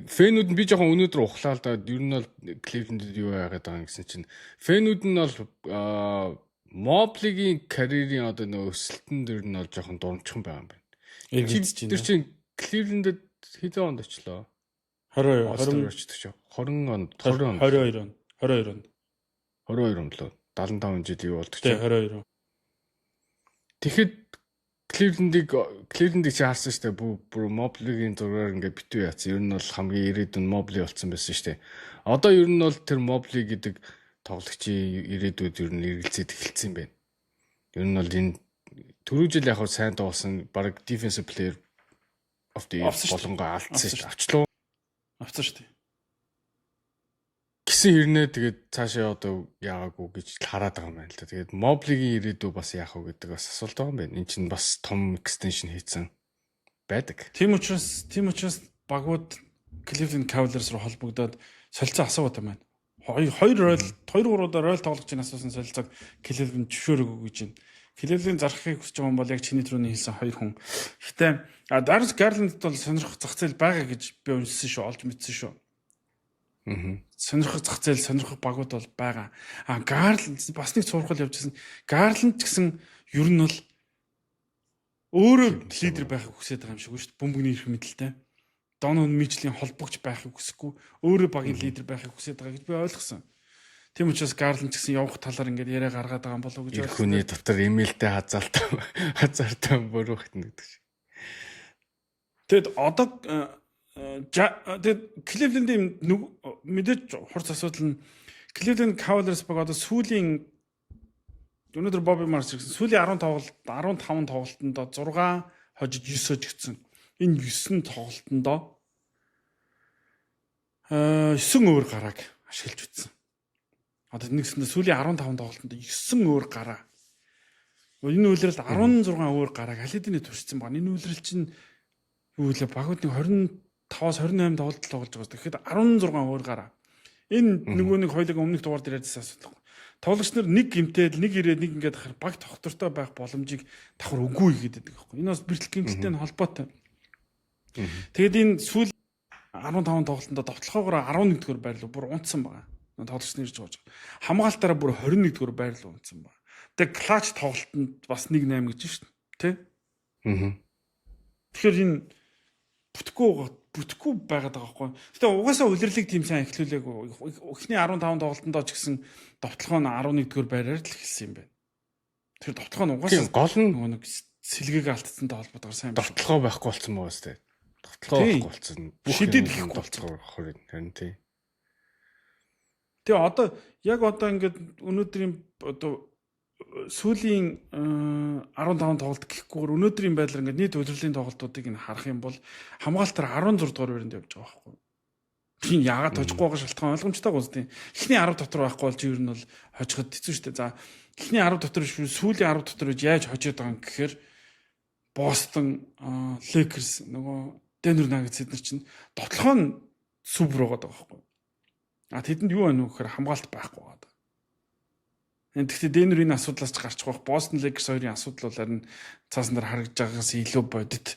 fan үүд нь би жоохон өнөөдөр ухлаа л да. Ер нь бол Cleveland-д юу яагаад байгаа юм гэсэн чинь fan үүд нь бол Mobley-гийн карьерийн одоо нөө өсөлтөн дээр нь бол жоохон дурамчхан байгаа юм байна. Эргэлдэж байна. Тэр чинь Cleveland-д хэдэн онд очлоо? 22 20 очдог чи. 20 онд, 20 онд, 22 он, 22 онд. 22 онд лөө 75 жил юу болдог чи? 22. Тэгэхэд Cleveland-ыг чи харсан шүү дээ. Бүр Mobley-гийн зургаар ингээд битүү яатсан. Ер нь бол хамгийн ирээдүйн Mobley болсон байсан шүү дээ. Одоо ер нь бол тэр Mobley гэдэг тоглогчийн ирээдүйд ер нь эргэлзээд эхэлсэн юм байна. Ер нь бол энэ түрүү жил яг хав сайн тоглосон, баг defensive player of the year болонгоо алдсан шүү дээ. Авчлаа. Авсан шүү дээ. Гисэн хэрнээ тэгээд цаашаа одоо яагаагүй гэж хараад байгаа юм байна л да. Тэгээд Mobley-гийн ирээдүй бас яах вэ гэдэг бас асуулт байгаа юм байна. Энд чинь бас том extension хийцэн байдаг. Тийм учраас багууд Cleveland Cavaliers руу холбогдоод солилцоо асуугаад юм байна. Хоёр хоёр роль, хоёр гурвуудаа роль тоглогчийн асуусан солилцоог Cleveland зөвшөөрөөгүй гэж байна. Cleveland зарахыг хүсэж байгаа юм бол яг чиний түрүүний хэлсэн хоёр хүн. Гэтэ Darius Garland бол сонирхох зах зээл байгаа гэж би уншсан шүү, олж мэдсэн шүү. Сонирхох зах зээл, сонирхох багууд бол байгаа. А Garland бас нэг цуурхал явж байсан. Garland ч гэсэн ер нь бол өөрөө лидер байхыг хүсэж байгаа юм шиг шүү дээ. Бөмбөгний эрх мэдэлтэй. Donovan Mitchell-ийн холбогч байхыг хүсэхгүй, өөрөө багийн лидер байхыг хүсэж байгаа гэж би ойлгосон. Тийм учраас Garland ч гэсэн явах талаар ингээд яриа гаргаад байгаа юм болов уу гэж ойлгосон. Хүний дотор эмээлтэй хазаалтай хазаартай бөрөөхтөн гэдэг шиг. Тэгэд одоо тэгээд Cleveland-ийн мэдээж хурц асуудал нь Cleveland Cavaliers баг одоо сүүлийн, өнөөдөр Bobby Marks гэсэн, сүүлийн 10 тоглолт, 15 тоглолтонд 6 хожиж 9 хожигдсон. Энэ 9 тоглолтонд 9 өөр гарааг ашиглаж үтсэн. Одоо нэгсэндээ сүүлийн 15 тоглолтонд 9 өөр гараа. Энэ үйлрэл 16 өөр гарааг аль хэдийн туршсан байна. Энэ үйлрэл чинь юу вэ? Багууд нэг 25-аас 28 тоглолт тоглож байгаа. Тэгэхээр 16 өөр гараа. Энэ нөгөө нэг хоёулыг өмнөх дугаар дээр ярьсан асуудал. Тоглогч нар нэг гимтэл, нэг ирээд, нэг ингээд хахаар баг тогтвортой байх боломжийг давхар үгүй хийгээд байдаг байхгүй. Энэ бас бэртэл гэмтэлтэй нь холбоотой. Тэгээд энэ сүүл 15 тоглолтонд довтлохоогоор 11 дугаар байрлал бүр унтсан байгаа. Тоглогч нар ирж байгаа. Хамгаалтаараа бүр 21 дугаар байрлал унтсан байна. Тэгээ clutch тоглолтод бас 1-8 гэж шүү дээ. Тэ? Аа. Тэгэхээр энэ бүтэхгүй байгаад байгаа байхгүй. Гэтэ угаасаа улирлыг тийм сайн эхлүүлээгүй. Эхний 15 тоглолтонд ч гэсэн довтлогоо нь 11 дугаар байраар л эхэлсэн юм байна. Тэр довтлогоо нь угаасаа гол нь нөгөө нэг сэлгээг алдсантай холбоотойгоор сайн биш. Довтлогоо байхгүй болсон мó өстэй. Довтлогоо байхгүй болсон. Бүх шидэд ихгүй довтлогоо хөрөн харин тий. Тэгээ одоо яг одоо ингээд өнөөдрийн одоо сүүлийн 15 тоглолт гэхгүйгээр өнөөдрийн байдлаар ингээд нийт улирлын тоглолтуудыг нь харах юм бол хамгаалтаар 16 дугаар байранд явж байгаа байхгүй. Тийм, яагаад хожихгүй байгаа шалтгаан ойлгомжтой гоос тийм. Эхний 10 дотор байхгүй бол чи ер нь бол хожиход хэцүү шүү дээ. За, эхний 10 дотор биш, сүүлийн 10 дотор гэж яаж хожоод байгаа юм гэхээр Бостон, Lakers, нөгөө Denver Nuggets эдгээр чинь довтлогоо нь супер байгаа байхгүй. А тэдэнд юу байна вэ гэхээр хамгаалт байхгүй байгаа. Тэгэхдээ Денвер энэ асуудлаас ч гарчих байх. Бостон, Lakers хоёрын асуудал бол харин цаасан дээр харагдж байгаагаас илүү бодит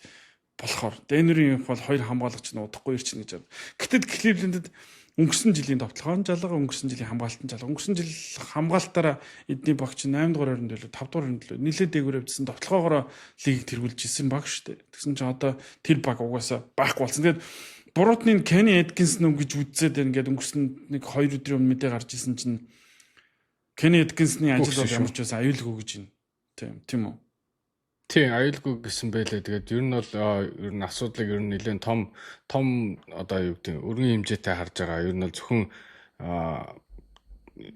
болохоор Денверийн бол хоёр хамгаалагч нь удахгүй ирчихнэ гэж байна. Гэтэл Cleveland-д өнгөрсөн жилийн довтлогоон жалга, өнгөрсөн жилийн хамгаалтан жалга. Өнгөрсөн жил хамгаалтаараа эдний багч 8 дугаар байранд байлуу, 5 дугаар байранд лөө нилээд дээгүүр явжсан, довтлогоогоороо лигийг тэргүүлж исэн баг шүү дээ. Тэгсэн чинь одоо тэр баг угаасаа байхгүй болсон. Тэгээд буруутны Kenny Atkinson нү гэж үзээд байна гэдэг өнгөрсөн нэг 2 өдрийн өмнө мэдээ гарч исэн чинь Kenny Atkinson-ы ажил бол ямар ч байсан аюулгүй гэж байна. Тийм, тийм үү? Тийм, аюулгүй гэсэн байлээ. Тэгээд ер нь бол ер нь асуудлыг ер нь нэлээд том том одоо юу гэдэг өргөн хэмжээтэй харж байгаа. Ер нь бол зөвхөн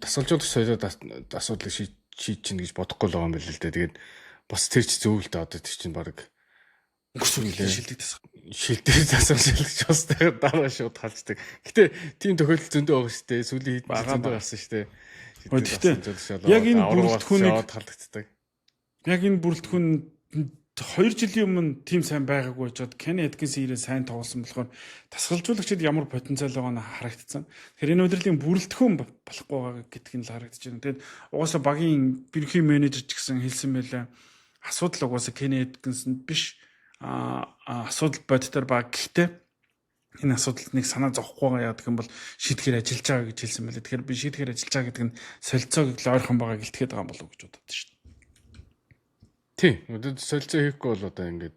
дасгалжуулагч соёлоод асуудлыг шийдчихнэ гэж бодохгүй л байгаа юм байна л дээ. Тэгээд Бас тэр ч зөв л дээ, одоо тэр чинь баг өнгөрсөн үеийн шилдэг тасгал. Шилдэг тасгал шилдэж бас дараа шууд халждаг. Гэтэ тийм тохиолдол зөндөө байгаа шүү дээ. Сүүлийн хэдэн зөндөө гарсан шүү дээ. Гэхдээ яг энэ бүрэлдэхүүнийг халдагддаг. Яг энэ бүрэлдэхүүн 2 жилийн өмнө тийм сайн байгаагүй байжгаад Kenny Atkinson ирээ сайн тоглосон болохоор тасгалжуулагчид ямар потенциал байгаа нь харагдсан. Тэгэхээр энэ удирлын бүрэлдэхүүн болохгүй байгаа гэдг нь л харагдаж байна. Тэгээд угаасаа багийн ерөнхий менежер ч гэсэн хэлсэн байлаа. Асуудал угаасаа Kenny Atkinson биш, асуудал бодитоор баг. Гэхдээ энэ асуудалд нэг санаа зовхгүй байгаа, яадаг юм бол шийдэхээр ажиллаж байгаа гэж хэлсэн байлаа. Тэгэхээр би шийдэхээр ажиллаж байгаа гэдэг нь солилцоог л ойрхон байгаа гэлтгэхэд байгаа юм болов уу гэж бодод шүү дээ. Тийм. Одоо солилцоо хийхгүй бол одоо ингээд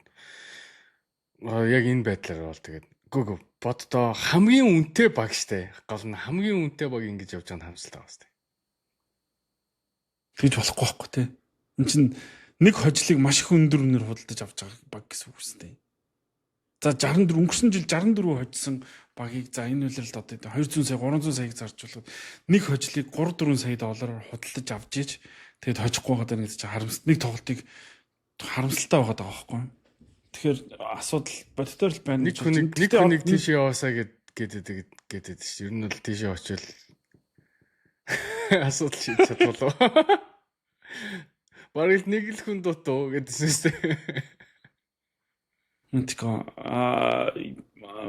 яг энэ байдлаар бол тэгээд гүг боддоо хамгийн үнэтэй баг штэ. Гол нь хамгийн үнэтэй баг ингэж явж байгаа нь харамсалтай байна штэ. Тэгж болохгүй байхгүй те. Энд чинь нэг хожлыг маш их өндөр үнээр худалдаж авч байгаа баг гэсэн үг шүү дээ. За, 64, өнгөрсөн жил 64 хожсон багийг, за, энэ үйлрэлд одоо 200 сая, 300 саяг заржуулаад нэг хожлыг 3 4 сая доллараар худалдаж авч иж тэгээд хожихгүй байгаа даа гэж чинь харамс, нэг тоглолтыг харамсалтай байгаа даа байхгүй. Тэгэхээр асуудал бодитоор л байна. Нэг хүнийг тийш яваасаа гэд гэдэг гэдэг шүү. Ер нь бол тийш очил асуудал шийдэж чадвал. Бараг л нэг л хүн дутуу гэдсэн шүү дээ. Мэдгүй, аа,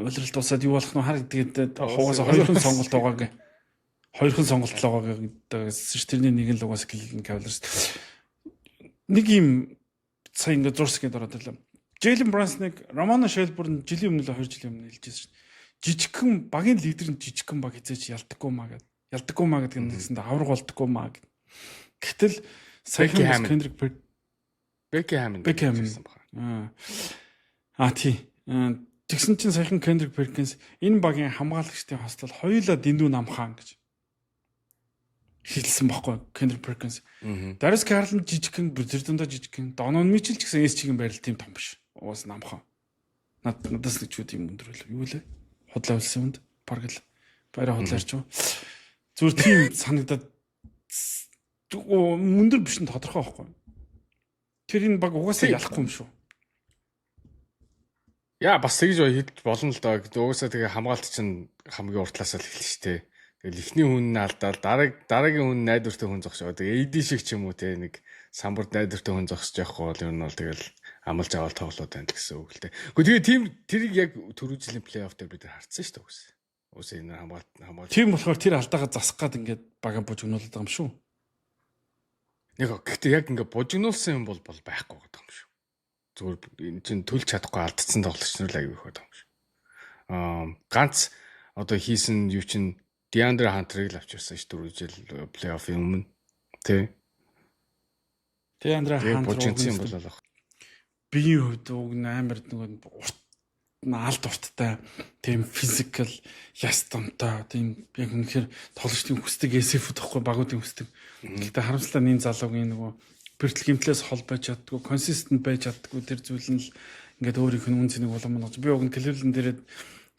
улирал дуусаад юу болох нь хар, тэгээд хугаас хоёрхан сонголт байгаа гэ. Хоёрхан сонголт л байгаа гэдэгсэн ш. Тэрний нэг нь л угаас Cleveland Cavaliers. Нэг юм сая ингээд зурс гэдээ ороод ирлээ. Jalen Brunson-ыг Romano Shelburne жилийн өмнө л 2 жилийн өмнө хэлжсэн шин. Жижигхэн багийн лидер нь жижигхэн баг хизээч ялдаггүй маа гэд. Ялдаггүй маа гэдэг нь нэгсэндээ авраг болдоггүй маа гэд. Гэтэл саяхан Kendrick Becky Hammond. Becky Hammond. Аа, тий. Тэгсэн чинь саяхан Kendrick Perkins энэ багийн хамгаалагчдын хослол хоёулаа дэндүү намхаан гэж хэлсэн баггүй Kendrick Perkins. Darius Garland жижигхэн, тэр дундаа жижигхэн. Donovan Mitchell ч гэсэн SG-ийн байрал тийм том биш. Уус намхан. Надаас нэг ч юм өндөр байл. Юу лээ? Худлаа үлсэн юмд бараг л байраа худлаарч юу. Зүгээр тийм санагдаад өндөр биш нь тодорхой байхгүй. Тэр энэ баг угаасаа ялахгүй юм шүү. Яа, бас тэгж хэлж болно л доо. Угаасаа тэгээ хамгаалт чинь хамгийн урд талаасаа л эхэлнэ шүү дээ. Тэгэл эхний хүн нь алдаал дараагийн хүн найдвартай хүн зогсоо. Тэгээ AD шиг ч юм уу те, нэг самбарт найдвартай хүн зогсож явахгүй бол ер нь бол тэгэл амлаж аваад тоглоод байна гэсэн үг л дээ. Гэхдээ тэгээ тийм тэрийг яг түрүү жилийн плей-офф дээр бид нар харцсан шүү дээ үгүй. Үгүй, энэ хамгаалт. Тийм болохоор тэр алдаагаа засах гад ингээд бага бужигнуулаад байгаа юм шүү. Нэг гэхдээ яг ингээд бужигнуулсан юм бол байхгүй байгаа юм шүү. Зүгээр энэ чинь төлж чадахгүй алдсан тоглогч нар л аягүй их байгаа юм шүү. Ганц одоо хийсэн юу чинь DeAndre Hunter-ыг л авчирсан шүү дөрөв жил плей-оффын өмнө. Тэ. DeAndre Hunter бужигнсан юм бол алах. Биеийн хувьд уг нь амар нөгөө урт алд урттай, тийм physical яс томтой, тийм яг үнэхээр тоглогчдын хүсдэг SF гэхгүй багуудын хүсдэг. Гэхдээ харамсалтай нь энэ залуугийн нөгөө бэртэл гимтлээс хол байж чаддгүй, consistent байж чаддгүй, тэр зүйл нь л ингээд өөрийнх нь үн цэнийг улам болгож, би уг нь Cleveland дээрээ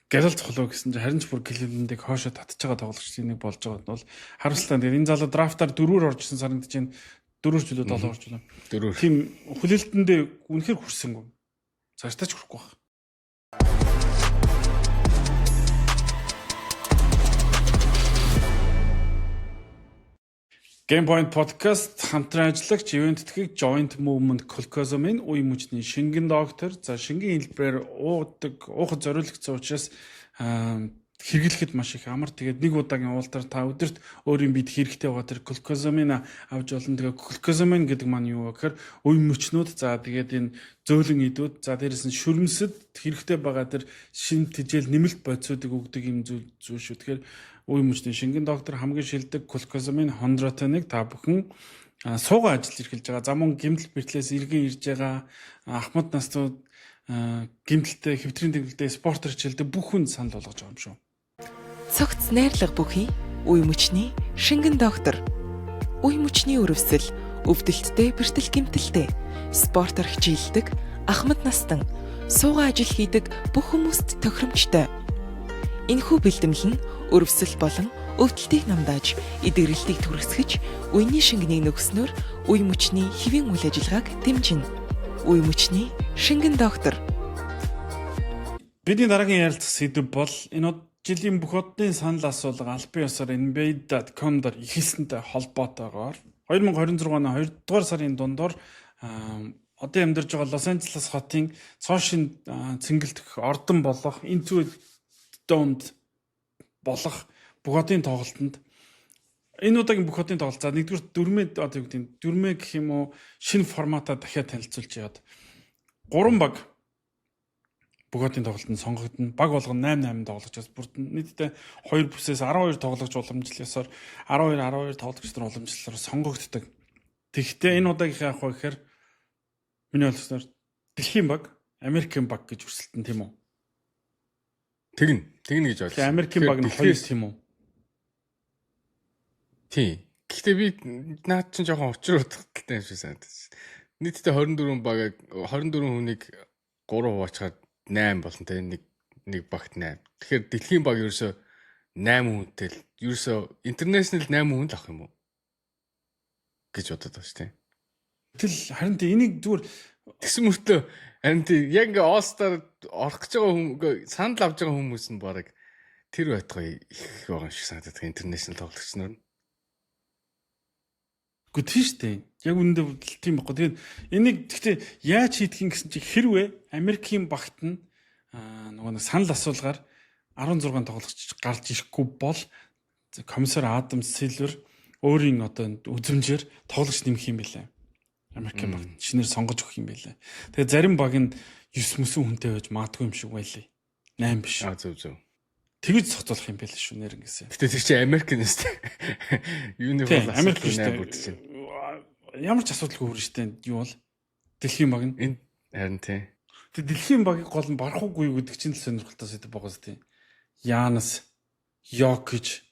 гялал цохлоо гэсэн чинь харин ч бүр Cleveland-ыг хоошо татж байгаа тоглогчдын нэг болж байгаа нь бол харамсалтай. Тэгээд энэ залуу драфтаар дөрвөөр орж исэн санагдаж байна. Дөрөөр ч үлээ, долоор ч үлээ. Дөрөөр. Тийм хүлээлтэндээ үнэхээр хүрсэнгүй. Цаашдаа ч хүрэхгүй байна. Game Point Podcast хамтран ажиллагч ивээн тэтгэгч Joint Movement Glucosamine үе мөчний шингэн доктор, за, шингэн хэлбэрээр уудаг, уухад зориулагдсан учраас хэрэглэхэд маш их амар. Тэгээд нэг удаагийн уултаар та өдөрт өөрийн биед хэрэгтэй байгаа тэр glucosamine авч болно. Тэгээд glucosamine гэдэг маань юу вэ гэхээр үе мөчнүүд, за, тэгээд энэ зөөлөн идүүд, за, дээрэс нь шүрмсэд хэрэгтэй байгаа тэр шим тэжээл нэмэлт бодисуудыг өгдөг юм зүйл зүйл шүү. Тэгэхээр үе мөчний шингэн доктор хамгийн шилдэг glucosamine chondroitin-ыг та бүхэн суугаа ажил эрхэлж байгаа. За, мөн гэмтэл бэртлээс эргэн ирж байгаа ахмад настууд, гэмтэлтэй, хэвтрийн дэглэлтэй, спортоор хичээлдэг бүх хүн санал болгож байгаа юм шүү. Цогц найрлага бүхий үе мөчний шингэн доктор. Үе мөчний өрөвсөл, өвдөлттэй, бэртэл гэмтэлтэй, спортоор хичээлдэг, ахмад настан, суугаа ажил хийдэг бүх хүмүүст тохиромжтой. Энэхүү бэлтгэл нь өрөвсөл болон Өвдөлтийг намдааж, идэгрэлтийг түргэсгэж, үений шингэнийг нөхснөөр үе мөчний хэвийн үйл ажиллагааг дэмжинэ. Үе мөчний шингэн доктор. Бидний дараагийн ярилцах сэдэв бол энэ жилийн бүх одын санал асуулга албан ёсоор nba.com дээр ихэлсэнтэй холбоотойгоор 2026 оны 2 дугаар сарын дундуур одоо амьдарч байгаа Лос Анжелес хотын цоошин цэнгэлдэх ордон болох Intuit Dome болох бүх одын тоглолтод энэ удаагийн бүх одын тоглолт, за, нэгдүгээр дөрмөө, одоо юу гэдэг нь, дөрмөө гэх юм уу, шинэ форматаа дахиад танилцуулж яваад гурван баг бүх одын тоглолтод сонгогдно. Баг болгоно 8 8 тоглогчоос бүрдэн. Нийтдээ 2 бүсээс 12 тоглогч уламжлал ёсоор 12 12 тоглогч нар уламжлалаар сонгогддог. Тэгэхдээ энэ удаагийнхаа яг гэхээр миний ойлгосноор дэлхийн баг, Америкийн баг гэж өрсөлдөн, тийм үү? Тэгнэ. Тэгнэ гэж ойлгосон. Америкийн баг нь хоёр, тийм үү? Тийм. Гэхдээ би наад чинь жоохон учир утгатай юм шиг санагдаж. Нийтдээ 24 баг, 24 хүнийг 3 хуваачгаад 8 болно те, нэг багт 8. Тэгэхээр дэлхийн баг ерөөсөө 8 хүнтэй л, ерөөсөө international 8 хүн л авах юм уу гэж бодод байгаа шүү дээ. Тэгэл харин тий, энийг зүгээр Тэгсэн мөртлөө харин тий, яг ингээ All Star орох гэж байгаа хүн, санал авч байгаа хүмүүс нь баг тэр байтугай их байгаа юм шиг санагдаад international тоглогч нар. Үгүй, тийм шүү дээ. Яг үүндээ тийм байхгүй. Тэгээд энийг гэхдээ яаж хийдгийг гэсэн чи хэрвээ Америкийн багт нь нөгөө нэг санал асуулгаар 16 тоглогч гарч ирэхгүй бол комиссар Адам Силвер өөрийн одоо үзмжээр тоглогч нэмэх юм билээ. Америкийн багт шинээр сонгож өгөх юм билээ. Тэгээ зарим баг нь 9 мөсөн хүнтэй байж магадгүй юм шиг байлээ. 8 биш. А, зөв зөв. Тэгж зохицуулах юм байл шүү нэр ингэсэн. Гэтэ тэр чинь Америк нь шүү дээ. Юуны бол Америк шүү дээ. Ямар ч асуудалгүй хүрнэ шүү дээ. Юу бол дэлхийн баг нь. Энэ харин тий. Тэг дэлхийн багийг гол нь барах уугүй гэдэг чинь л сонирхолтой сэдэв байгаа зү тий. Янас, Йокич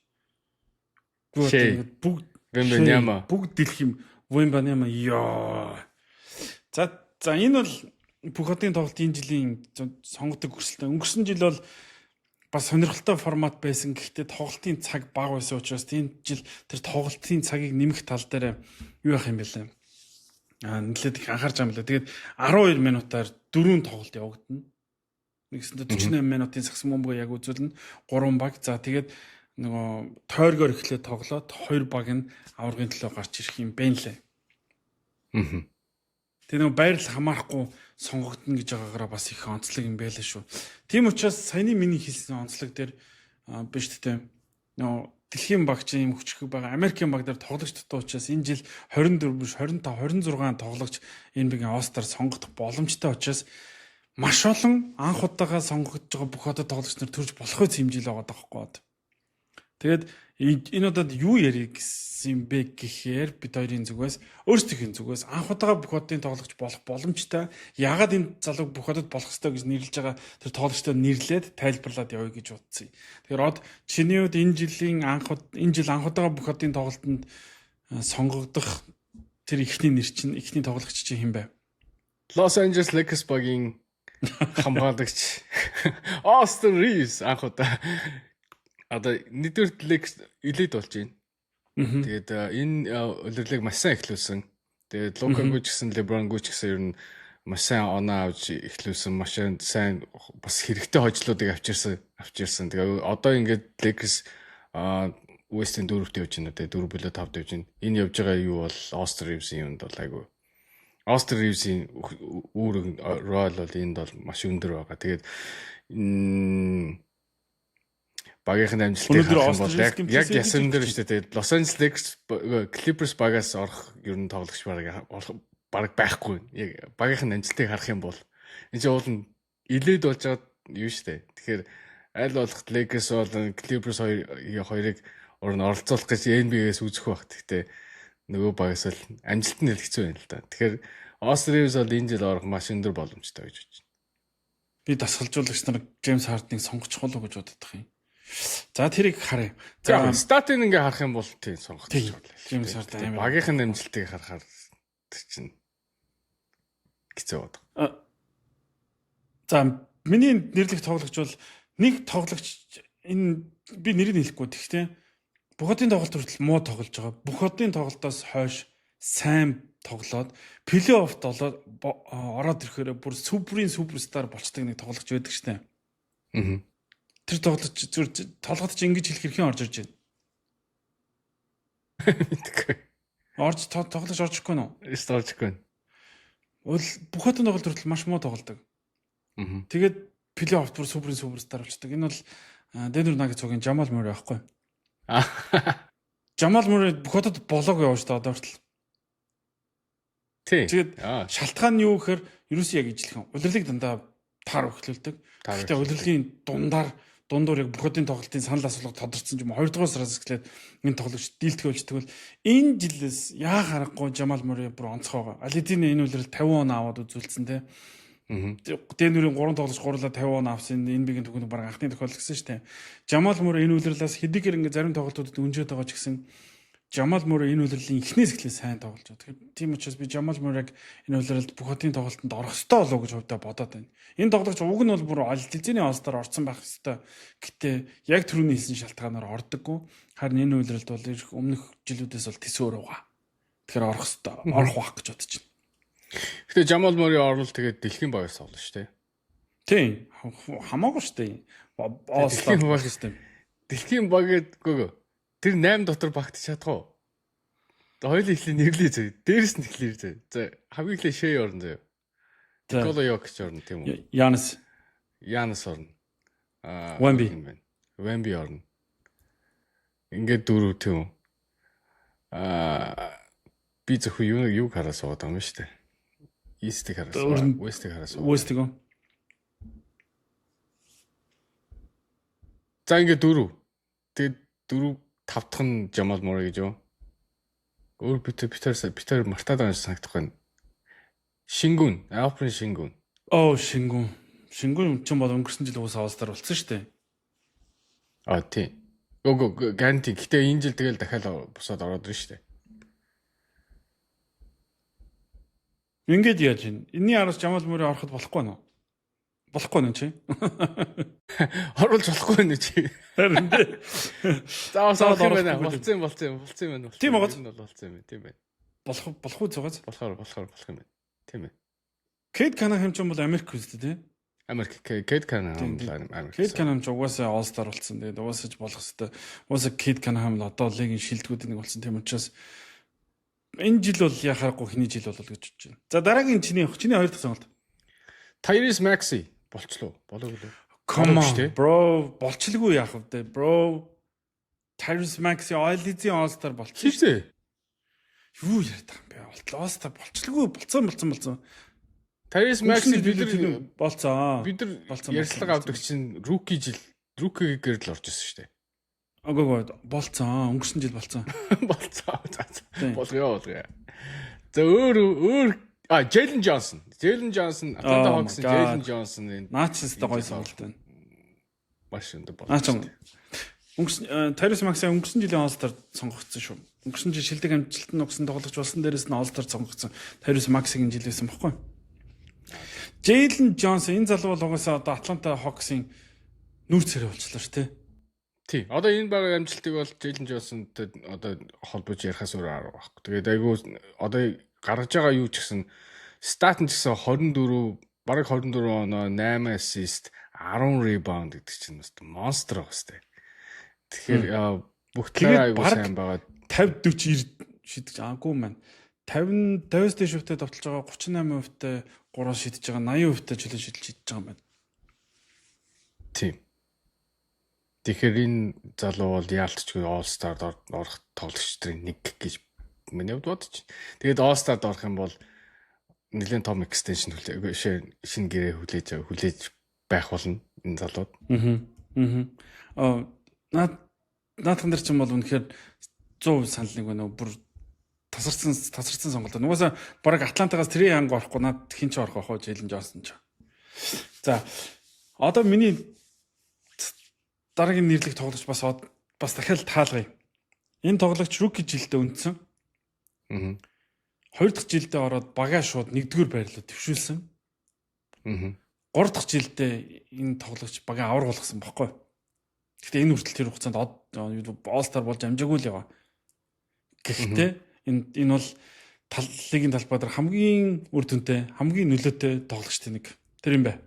бүгд Вембаняма, бүгд дэлхийн Вембаняма ёо. За за, энэ бол бүх одын тоглолт энэ жилийн сонгодог өрсөлдөөн. Өнгөрсөн жил бол бас сонирхолтой формат байсан. Гэхдээ тоглолтын цаг бага байсан учраас энэ жил тэр тоглолтын цагийг нэмэх тал дээр юу яах юм бэ лээ? Нэлээд их анхаарч байгаа юм лээ. Тэгээд 12 минутаар дөрвөн тоглолт явагдана. Нэгсэндээ 48 минутын сагсан бөмбөгөө яг үзүүлнэ. Гурван баг. За, тэгээд нөгөө тойргоор эхлээд тоглоод хоёр баг нь аваргын төлөө гарч ирэх юм байна лээ. Аа. Тэгээ нөгөө байрлал хамаарахгүй сонгогдно гэж байгаагаараа бас их онцлог юм байлаа шүү. Тийм учраас саяны миний хэлсэн онцлог дээр биш тэ, нөгөө дэлхийн баг чинь юм хүчрхэг байгаа. Америкийн баг дээр тоглогч дутуу учраас энэ жил 24 биш, 25, 26 тоглогч NBA-ийн All-Star сонгогдох боломжтой учраас маш олон анх удаага сонгогдож байгаа бүх одоо тоглогч нар төрж болох үс юм жил байгаа даахгүй. Тэгээд энэ удаад юу ярих гэсэн юм бэ гэхээр бид хоёрын зүгээс, өөрсдийнх зүгээс анх удаага бүх одын тоглогч болох боломжтой. Яагаад энэ залууг бүх одод болох ёстой гэж нэрлэж байгаа тэр тоглогчтой нэрлээд тайлбарлаад явъя гэж бодсон. Тэгэхээр од чиний хувьд энэ жил анх удаага бүх одын тоглолтод сонгогдох тэр эхний нэр чинь, эхний тоглогч чинь хэн бэ? Los Angeles Lakers багийн хамгаалагч Austin Reaves анх удаа одоо нэгдүгээр Lakers элит болж байна. Тэгээд энэ улирлыг маш сайн эхлүүлсэн. Тэгээд Лукагүй ч гэсэн, Лебронгүй ч гэсэн ер нь маш сайн оноо авч эхлүүлсэн, маш сайн бас хэрэгтэй хожлуудыг авчирсан. Тэгээ одоо ингээд Lakers West-ийн дөрөвт явж байна те, 4 билүү 5-д явж байна. Энэ явж байгаа юу бол Austin Reaves-ийн юунд бол айгу Austin Reaves-ийн үүрэг рол бол энд бол маш өндөр байгаа. Тэгээд багийнх нь амжилтыг харах юм бол яг ясан дээр шүү дээ. Тэгээд Los Angeles Lakers Clippers багаас орох ер нь тоглогч бараг байхгүй. Яг багийнх нь амжилтыг харах юм бол энэ чинь уул нь илээд болж байгаа юу шүү дээ. Тэгэхээр аль болох Lakers бол Clippers хоёрыг уран оролцуулах гэж NBA-гээс үзэх байх. Гэхдээ нөгөө багаас л амжилт нь хэлэхцүү байна л да. Тэгэхээр Austin Reaves бол энэ жил орох маш өндөр боломжтой гэж бодож байна. Би дасгалжуулагч нар Джеймс Хардныг сонгочих болов гэж боддог юм. За, тэрийг харъя. За, статын ингээ харах юм бол тийм сонгочих болоо. Джеймс Харден амар. Багийнх нь амжилтыг харахаар тэр чинь хэцүү байдаг. За, миний нэрлэх тоглогч бол нэг тоглогч, энэ би нэрийг хэлэхгүй. Тэгэхдээ Бүх одын тоглолт хүртэл муу тоглож байгаа. Бүх одын тоглолтоос хойш сайн тоглоод плей-офф болоод ороод ирэхээр бүр суперийн суперстар болчдаг нэг тоглогч байдаг штэ. Аа. Тэр тоглогч зүр толгойд чи ингэж хэлэх хэрхэн орж ирж байна? Мэдгүй. Орж тоглож орж ирэхгүй нөө. Эст орж ирэхгүй. Уул бүх одын тоглолт хүртэл маш муу тоглодог. Аа. Тэгээд плей-офф бүр суперийн суперстар болчдаг. Энэ бол Денвер Наггетс цогийн Жамал Мюррей байхгүй. Жамал Мюррей бүх одод болоог явж та одоо хүртэл. Тий. Тэгээд шалтгаан нь юу гэхээр ерөөсөө яг ижилхэн. Улирлыг дандаа таар өгчлөлдөг. Гэхдээ улирлын дундаар дундуур яг бүх одын тоглолтын санал асуулга тодорцсон юм. 2 дугаар сараас эхлээд энэ тоглогч дийлдэхэ болчдөг бол энэ жилээс яа харахгүй Жамал Мюррей бүр онцгой байгаа. Алидины энэ улирал 50 он аваад үзүүлсэн те. Денверийн 3 тоглогч гурлаа 50 он авсан энэ бигийн түүхэнд баг анхны тохиолдол гэсэн шүү дээ. Жамал Мюррей энэ улирлаас хэдийгээр ингээ зарим тоглолтуудад үнжээд байгаа ч гэсэн Жамал Мюррей энэ улирлын эхнээс эхлээ сайн тоглож байгаа. Тэгэхээр тийм учраас би Жамал Мюррейг энэ улиралд бүх хотын тоглолтод орох ёстой болов уу гэж хувьдаа бодоод байна. Энэ тоглогч уг нь бол бүр аль хэзээний All-Star орсон байх ёстой. Гэтэ яг түрүүний хэлсэн шалтгаанаар ордоггүй. Харин энэ улиралд бол ирэх өмнөх жилүүдээс бол тэс өөр байгаа. Тэгэхээр орох ёстой, орох байх гэж бодож байна. Гэтэ Жамал Мюррей орвол тэгээд дэлхийн багаас тоглоно шүү дээ. Тийм, хамаагүй шүү дээ. All-Star баг шүү дээ. Дэлхийн баг гэдэг тэр 8 дотор багтж чадах уу? Хоёулын эхлээ нэрлэе зөө. Дээрээс нь эхлэе зөө. За хамгийн эхлээ Шэй орно зөө. Никола Йокич орно тийм үү? Янис. Янис орно. Вемби. Вемби орно. Ингээд дөрөв тийм үү? Би зөвхөн юуг хараа суугаад байгаа юм шүү дээ. East-ийг хараа суугаад, West-ийг хараа суугаад. West-ийг. За ингээд дөрөв. Тэгээд дөрөв тав дахь нь Жамал Мюррей гэж юу? Өөр Питер мартаад байгаа юм санагдах байна. Шингүн, Алфред Шингүн. Оо, Шингүн. Шингүн ч бол өнгөрсөн жил уус All-Star болсон шүү дээ. А тий. Үгүй гаранти. Гэтэ энэ жил тэгэл дахиад бусаад ороод ирнэ шүү дээ. Ингээд яаж юм? Энийний араас Жамал Мюррей ороход болохгүй нөө? Болохгүй нэ чи? Оруулж болохгүй нэ чи. Харин тий. За бас орох юм байна. Болцсон юм байна. Тийм байгаа. Болцсон юм байна. Тийм байна. Болох уу зугаас? Болохоор болох юм байна. Тийм ээ. Кейд Канахам ч юм бол Америк үстэй тий. Америк Кейд Канахам л Америк. Кейд Канахам ч угаасаа All Star болсон. Тэгээд угаасаа ч болох хэвээр. Угаасаа Кейд Канахам л одоо лигийн шилдэгүүдийн нэг болсон. Тийм учраас энэ жил бол яхаарахгүй хиний жил болол гэж бодож байна. За дараагийн чиний хоёр дахь сонголт. Tyrese Maxey болчлоо. Болоогүй лөө. Come on bro, болчлгүй яах вэ bro? Tyrese Maxey All-League All-Star болчихсон шүү дээ. Юу яриад байгаа юм бэ? All-Star болчлгүй болцсон. Tyrese Maxey бид нар болцсон. Бид нар ярилцлага авдаг чинь rookie жил, rookie-гээр л орж ирсэн шүү дээ. Үгүй болцсон. Өнгөрсөн жил болцсон. Болцсон. За. Болгоё. За өөр Jalen Johnson. Jalen Johnson, Atlanta Hawks-ын Jalen Johnson энэ наач өстой гоё сонголт байна. Маш өндөр болж. Наач өнгөрсөн Tyrese Maxey өнгөрсөн жилийн All-Star сонгогдсон шүү. Өнгөрсөн жил шилдэг амжилтанд нугсан тоглогч болсон дээрээс нь All-Star сонгогдсон. Tyrese Maxey-гийн жил байсан баггүй. Jalen Johnson энэ залуу бол угаасаа одоо Atlanta Hawks-ын нүүр царай болчлоо шүү дээ. Тий. Одоо энэ баг амжилтыг бол Jalen Johnson-тэй одоо холбож ярихаас өөр арга байхгүй. Тэгээд айгүй одоо гаргаж байгаа юу ч гэсэн стат нь ч гэсэн 24 бараг 24 оноо 8 ассист 10 rebound гэдэг чинь бас монстр байгаа сте. Тэгэхээр бүх талаараа айгүй сайн байгаа. 50 40 90 шидэж аагүй маань 50 50-аас дээш хувьтай довтолж байгаа 38% тай 3 шидэж байгаа 80% тай чөлөө шидэл шидэж байгаа юм байна. Тийм. Тэгэхээр энэ залуу бол яалтчгүй All Star-д орох тоглогч нарын нэг гэж миний хувьд бодож. Тэгээд All Star-д орох юм бол нэлээд том extension шинэ гэрээ хүлээж байх болно энэ залууд. Аа. Наадхан дээр ч юм бол үнэхээр 100% санал нэг байна уу? Бүр тасарсан сонголт. Нугасаа бараг Атлантагаас Трей Янг орохгүй наад хин ч орох байх уу Джейлен Джонсон ч. За одоо миний дараагийн нэрлэх тоглогч бас дахиад таалгая. Энэ тоглогч rookie жилдээ үндсэн. Аа. Хоёр дахь жилдээ ороод багаа шууд нэгдүгээр байрлал төвшүүлсэн. Аа. Гурав дахь жилдээ энэ тоглогч багаа авраг болгосон бохгүй. Гэхдээ энэ хүртэл тэр хугацаанд All-Star болж амжаагүй л байгаа. Гэхдээ энэ бол лигийн талбай дээр хамгийн үр дүнтэй, хамгийн нөлөөтэй тоглогчдын нэг. Тэр юм бай.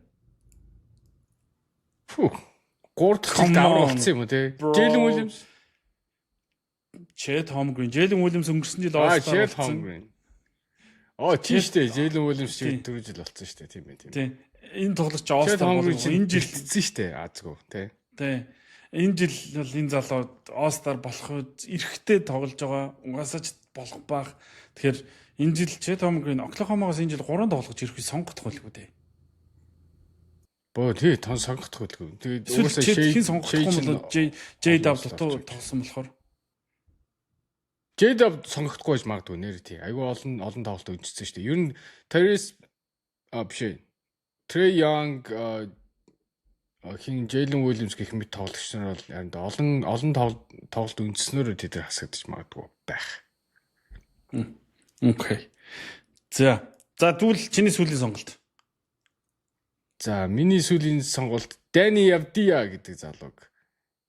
Фү. 3 дахь жилд аврал болсон юм уу те? Jalen Williams, Chet Holmgren, Jalen Williams өнгөрсөн жил All-Star болсон. Holmgren. Оо, тийм шүү дээ. Jalen Williams шиг түрүү жил болсон шүү дээ. Тийм ээ, тийм. Тийм. Энэ тоглогч All-Star болсон. Энэ жил бэлтсэн шүү дээ. Аазгүй, тий. Тийм. Энэ жил бол энэ залуу All-Star болох эрхтэй тоглож байгаа. Угаасаа ч болох бах. Тэгэхээр энэ жил Chet Holmgren Oklahoma-гаас энэ жил 3 тоглогч ирэхүй сонгохдох байлгүй дээ. Бөө тий, тон сонгохдох байлгүй. Тэгээд угаасаа Shai сонгохдох юм бол J-Dub дутуу тоглосон болохоор J-Dub сонгохдохгүй байж магадгүй нэр тий. Айгүй олон олон тоглолт өнжсөн шүү дээ. Ер нь Tyrese биш ээ. Trey Young, хин Jalen Williams гэх мэт тоглогч нар бол харин олон олон тоглолт өнжснөөрөө тэд нар хасагдчих магадгүй байх. Okay. За. За, тэгвэл чиний сүүлийн сонголт. За, миний сүүлийн сонголт Deni Avdija гэдэг залууг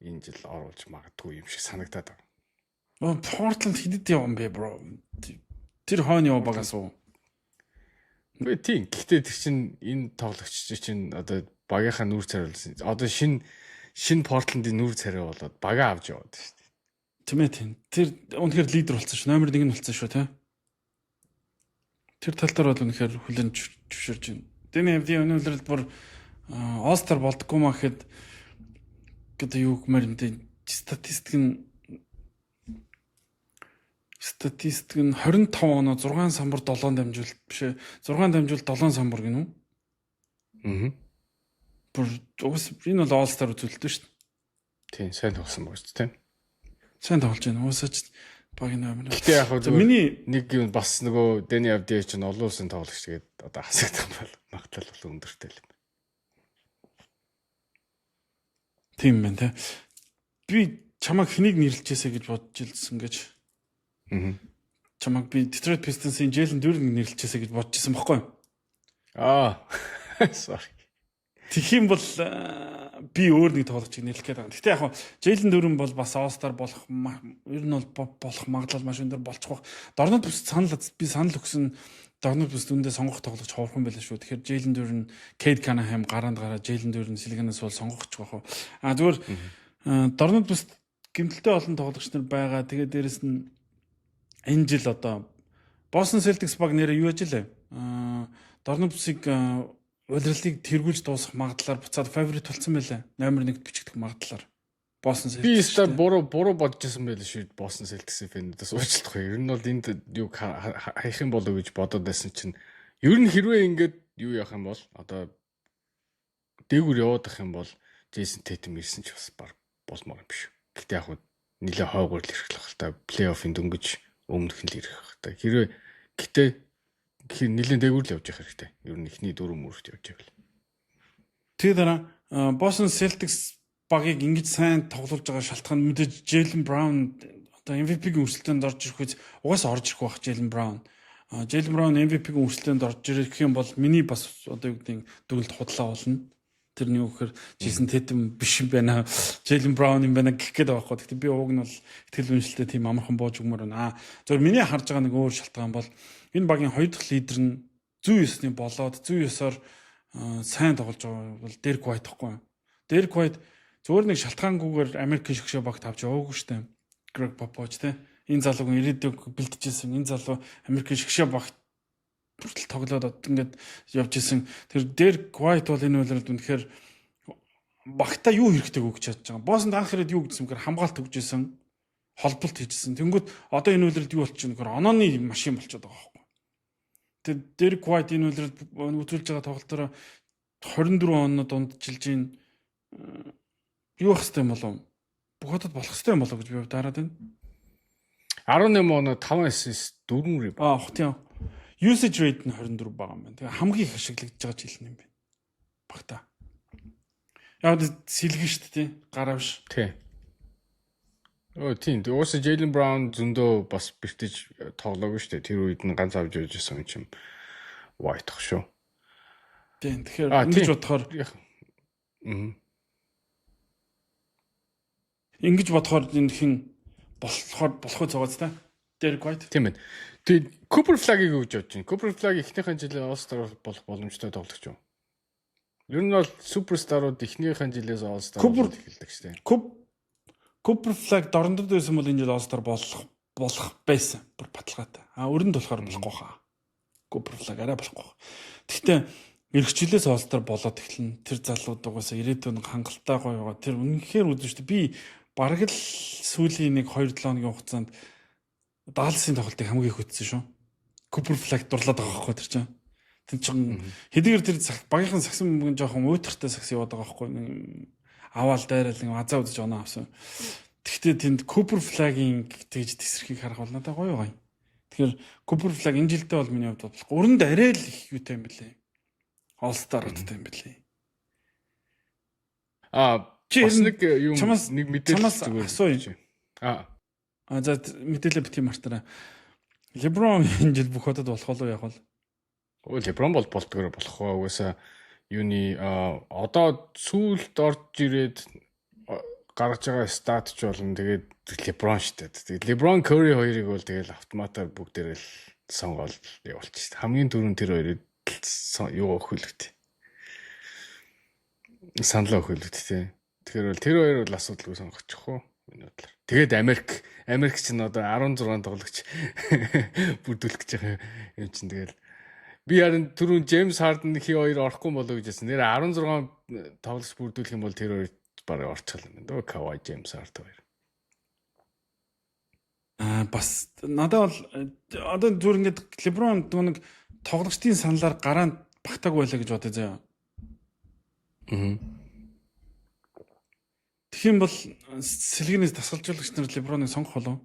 энэ жил оруулж магадгүй юм шиг санагдаад байна. Portland хэдэд явсан бэ, bro? Тэр хойно яв багаас уу? Үгүй тийм. Гэхдээ тэр чинь энэ тоглогч чинь одоо багийнхаа нүүр царай болсон. Одоо шинэ шинэ Portland-ийн нүүр царай болоод багаа авч яваад шүү дээ. Тийм ээ, тийм. Тэр үнэхээр лидер болсон шүү. Номер 1 нь болсон шүү, тий. Тэр тал дээр бол үнэхээр хүлэн зөвшөөрж байна. Deni Avdija өнөөдөр бүр All-Star болдгоо маа гэхэд гэдэг юу гэмээр юм дээ. Статистик нь 25 оноо, 6 самбар, 7 дамжуулалт биш ээ. 6 дамжуулалт, 7 самбар гинүү. Аа. Бүр угс энэ бол All-Star үзүүлэлт шүү дээ. Тийм, сайн тоглосон байгаа шүү дээ. Сайн тоглож байна. Уусаач багийн номер. Гэтэ яг хөө миний нэг юм бас нөгөө Deni Avdija чинь олон улсын тоглогч тэгээд одоо хасагдах бол магадлал бол өндөртэй л юм. Тийм байна те. Би чамайг хэнийг нэрлэжээсэ гэж бодож илсэн гэж. Аа. Чамайг би Detroit Pistons-ийн Jalen Duren нэрлэжээсэ гэж бодож исэн бохгүй юу? Аа. Sorry. Тэгэх юм бол би өөр нэг тоглогчийг нэрлэх гээд байгаа. Гэтэ яг хаа Jalen Duren бол бас All-Star болох, ер нь бол болох магадлал маш өндөр болчих واخ. Дорнод бүс санал би санал өгсөн, Дорнод бүс дүндээ сонгох тоглогч ховорхон байлаа шүү. Тэгэхээр Jalen Duren, Cade Cunningham гараанд гараа Jalen Duren сэлгэнээс бол сонгох ч байх уу. А зүгээр Дорнод бүс гэмтэлтэй олон тоглогч нар байгаа. Тэгээ дээрэс нь энэ жил одоо Boston Celtics баг нэрээ юу яж лээ? Дорнод бүсийг улирлыг тэргүүлж дуусгах магадлалаар буцаад favorite болсон байлаа. Номер 1-т бичигдэх магадлалаар. Boston Celtics. Би өстой буруу буруу бодож байсан байл шүү. Boston Celtics-ийн fan үүдээс уучлах. Ер нь бол энд юу хаях юм болов гэж бодоод байсан чинь ер нь хэрвээ ингээд юу яах юм бол, одоо дээгүр яваад ах юм бол Jayson Tatum ирсэн ч бас баг болмоор юм биш. Гэтэ яг хөө нэлээ хойгуур л ирэх л та, плей-оффын дөнгөж өмнөх нь л ирэх бах та. Хэрвээ гэтээ нэлээ дээгүр л явж явах хэрэгтэй. Ер нь эхний дөрөв мөрөгт явж байвал. Тэгээ дараа Boston Celtics багийг ингэж сайн тоглуулж байгаа шалтгаан мэдээж Jalen Brown одоо MVP-гийн өрсөлдөөнд орж ирэх үз, угаасаа орж ирэх байх Jalen Brown. Jalen Brown MVP-гийн өрсөлдөөнд орж ирэх юм бол миний бас одоо юу гэдгийг дүгнэлт худлаа болно. Тэрний юу гэхээр Jayson Tatum биш юм байна. Jalen Brown юм байна гэх гээд байгаа байхгүй. Гэхдээ би уг нь бол итгэл үнэмшилтэй тийм амархан бууж өгмөр байна. Зөв миний харж байгаа нэг өөр шалтгаан бол энэ багийн хоёр дахь лидер нь зүй ёсны болоод зүй ёсоор сайн тоглож байгаа бол Derek White гэхгүй. Derek White зүгээр нэг шалтгаангүйгээр Америкийн шгшээ багт авч яваагүй штэ. Gregg Popovich те. Энэ залууг ирээдүйг бэлтжижсэн. Энэ залуу Америкийн шгшээ багт хүртэл тоглоод ингээд явж исэн. Тэр Derek White бол энэ үйлрэлд үнэхээр багта юу хэрэгтэй өгч чадж байгаа. Босонд анх ирээд юу гэсэн гэхээр хамгаалт өгч исэн, холболт хийжсэн. Тэнгүүд одоо энэ үйлрэлд юу болчих вэ гэхээр онооны машин болчиход байгаа байхгүй. Тэр Derek White энэ үйлрэлд үзүүлж байгаа тоглолтоор 24 оноо дундчилж ийн юу ах хэвтэй юм болов? Бүх хотод болох хэвтэй юм болов гэж би дараад байна. 18 оноо, 5 assist, 4 rebound. Аа, тийм. Usage rate нь 24 байгаа юм байна. Тэгээ хамгийн их ашиглагдж байгаа жил юм байна. Багта. Яг сэлгэн шүү дээ, гараа биш. Тий. Оо тийм. Уусаа Jalen Brown зөндөө бас бэртэж тоглоогүй шүү дээ. Тэр үед нь ганц авч явж байсан юм чинь White ах шүү. Тийм. Тэгэхээр ингэж бодохоор Аа. Ингэж бодохоор энэ хин болохоор болох үз байгаа та. Derek White. Тийм ээ. Тэгээд Cooper Flag-ыг юу гэж бодож байна? Cooper Flag эхнийхэн жилээ All-Star болох боломжтой тоглогч юм. Ер нь бол superstar-ууд эхнийхэн жилээс All-Star болоод эхэлдэг шүү дээ. Cooper Flag дорндод байсан бол энэ жил All-Star болох байсан. Бүр баталгаатай. А өрөнд болохоор болохгүй хаа. Cooper Flag арай болохгүй. Гэхдээ эх жилээс All-Star болоод эхэлнэ. Тэр залууд угаасаа ирээдүйн хангалттай гоё байгаа. Тэр үнэнхээр үзэн шүү дээ. Би бараг л сүүлийн нэг 2-7 хоногийн хугацаанд Далласын тоглолтыг хамгийн их үзсэн шүү. Cooper Flag дурлаад байгаа байхгүй тэр чинь. Тэр чинь хэдийгээр тэр багийнхан сагсан бөмбөг жоохон уйтгартай сагс яваад байгаа байхгүй. Аваал дайраал нэг азаа үзэж оноо авсан. Тэгвэл тэнд Cooper Flag-ийн тэгж тесрэхийг харах бол надад гоё байгаа юм. Тэгэхээр Cooper Flag энэ жилдээ бол миний хувьд бодлого. Өрөнд арай л их юутай юм бэлээ. All Star-уудтай юм бэлээ. А чи нэг юм нэг мэдээлэл зүгээр асууя. А за, мэдээлэл бити мартараа. LeBron энэ жил бүх хотод болох болов яг бол? Өө, LeBron бол болдгоор болох ба угаасаа юуны одоо сүүлд орж ирээд гаргаж байгаа stat ч болно. Тэгээд LeBron штэ. Тэгээд LeBron, Curry хоёрыг бол тэгэл автоматар бүгдээрээ л сонгоол явуулчих штэ. Хамгийн түрүүнд тэр хоёрыг юу өгөх санал өгөх тий. Тэгэхээр бол тэр хоёр бол асуудалгүй сонгочих уу? Миний бодлоор. Тэгээд Америк чинь одоо 16 тоглогч бүрдүүлэх гэж байгаа юм чинь тэгэл би харин түрүүн Джеймс Харден хий хоёр орохгүй болоо гэж хэлсэн. Нэр 16 тоглогч бүрдүүлэх юм бол тэр хоёр бараг орчихлоо юм байна дөө. Кавай, Джеймс Харден хоёр. Аа, бас надад бол одоо зүгээр ингээд LeBron нэг тоглогчдын саналаар гараанд багтаагүй байлаа гэж бодъё заяа. Аа. Тэгэх юм бол сэлгэнээс дасгалжуулагч нар LeBron-ыг сонгох болов?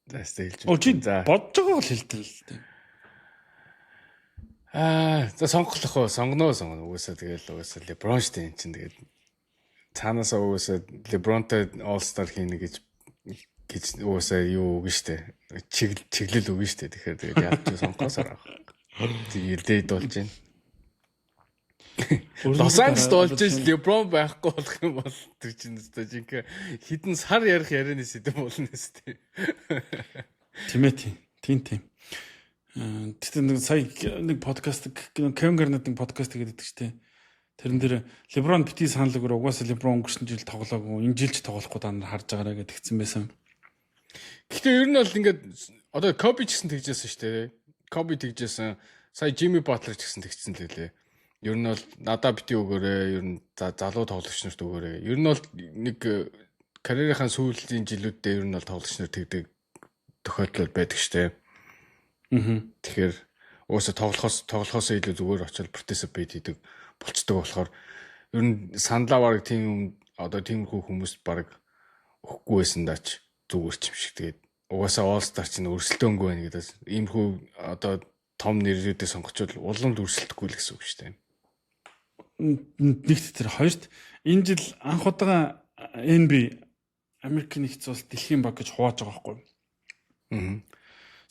За, хэлж. Оо, чи бодож байгааг л хэлдэг л дээ. Аа, за, сонгох уу? Сонгоно сонгоно. Угаасаа тэгэл угаасаа LeBron штэ энэ чинь тэгээд цаанаасаа угаасаа LeBron-тай All Star хийнэ гэж угаасаа юу өгнө штэ. Чиглэл өгнө штэ. Тэгэхээр тэгээд яаж ч сонгохоос арга. Тэгээд дээд болж байна. Лос Анжелес болж LeBron байхгүй болох юм бол тэр чинь өстой жинхэнэ хідэн сар ярих ярианы сэдэв болно өстой. Тийм ээ, тийм. Тийм тийм. Тэгтээ нэг сая нэг подкаст, Кевин Гарнетын подкаст гэдэг чинь тэрэн дээр LeBron бити санал өгөр, угаасаа LeBron өнгөрсөн жил тоглоогүй, энэ жил ч тоглохгүй та нар харж байгаарай гэдгийгсэн тэгсэн байсан. Гэхдээ ер нь бол ингээд одоо Коби ч гэсэн тэгжсэн шүү дээ. Коби тэгжсэн. Сая Жимми Батлер ч гэсэн тэгсэн л лээ. Ер нь бол надаа бити өгөөрэй. Ер нь залуу тоглогч нарт өгөөрэй. Ер нь бол нэг карьерийнхаа сүүлийн жилүүддээ ер нь бол тоглогч нар тэгдэг тохиолдол байдаг штэ. Аа. Тэгэхээр угаасаа тоглохоос илүү зүгээр очил participate хийдэг болцдог болохоор ер нь саналаа бараг тийм одоо тиймэрхүү хүмүүст бараг өгөхгүй байсан даач зүгээр ч юм шиг. Тэгээд угаасаа All Star чинь өрсөлдөөнгүй байна гэдэг иймэрхүү одоо том нэрүүдээ сонгочвол улам л өрсөлдөхгүй л гэсэн үг шүү дээ. Нэгт тэр, хоёрт энэ жил анх удаага NBA Америкийн нэгдсэн улс дэлхийн баг гэж хувааж байгаа байхгүй юу? Аа.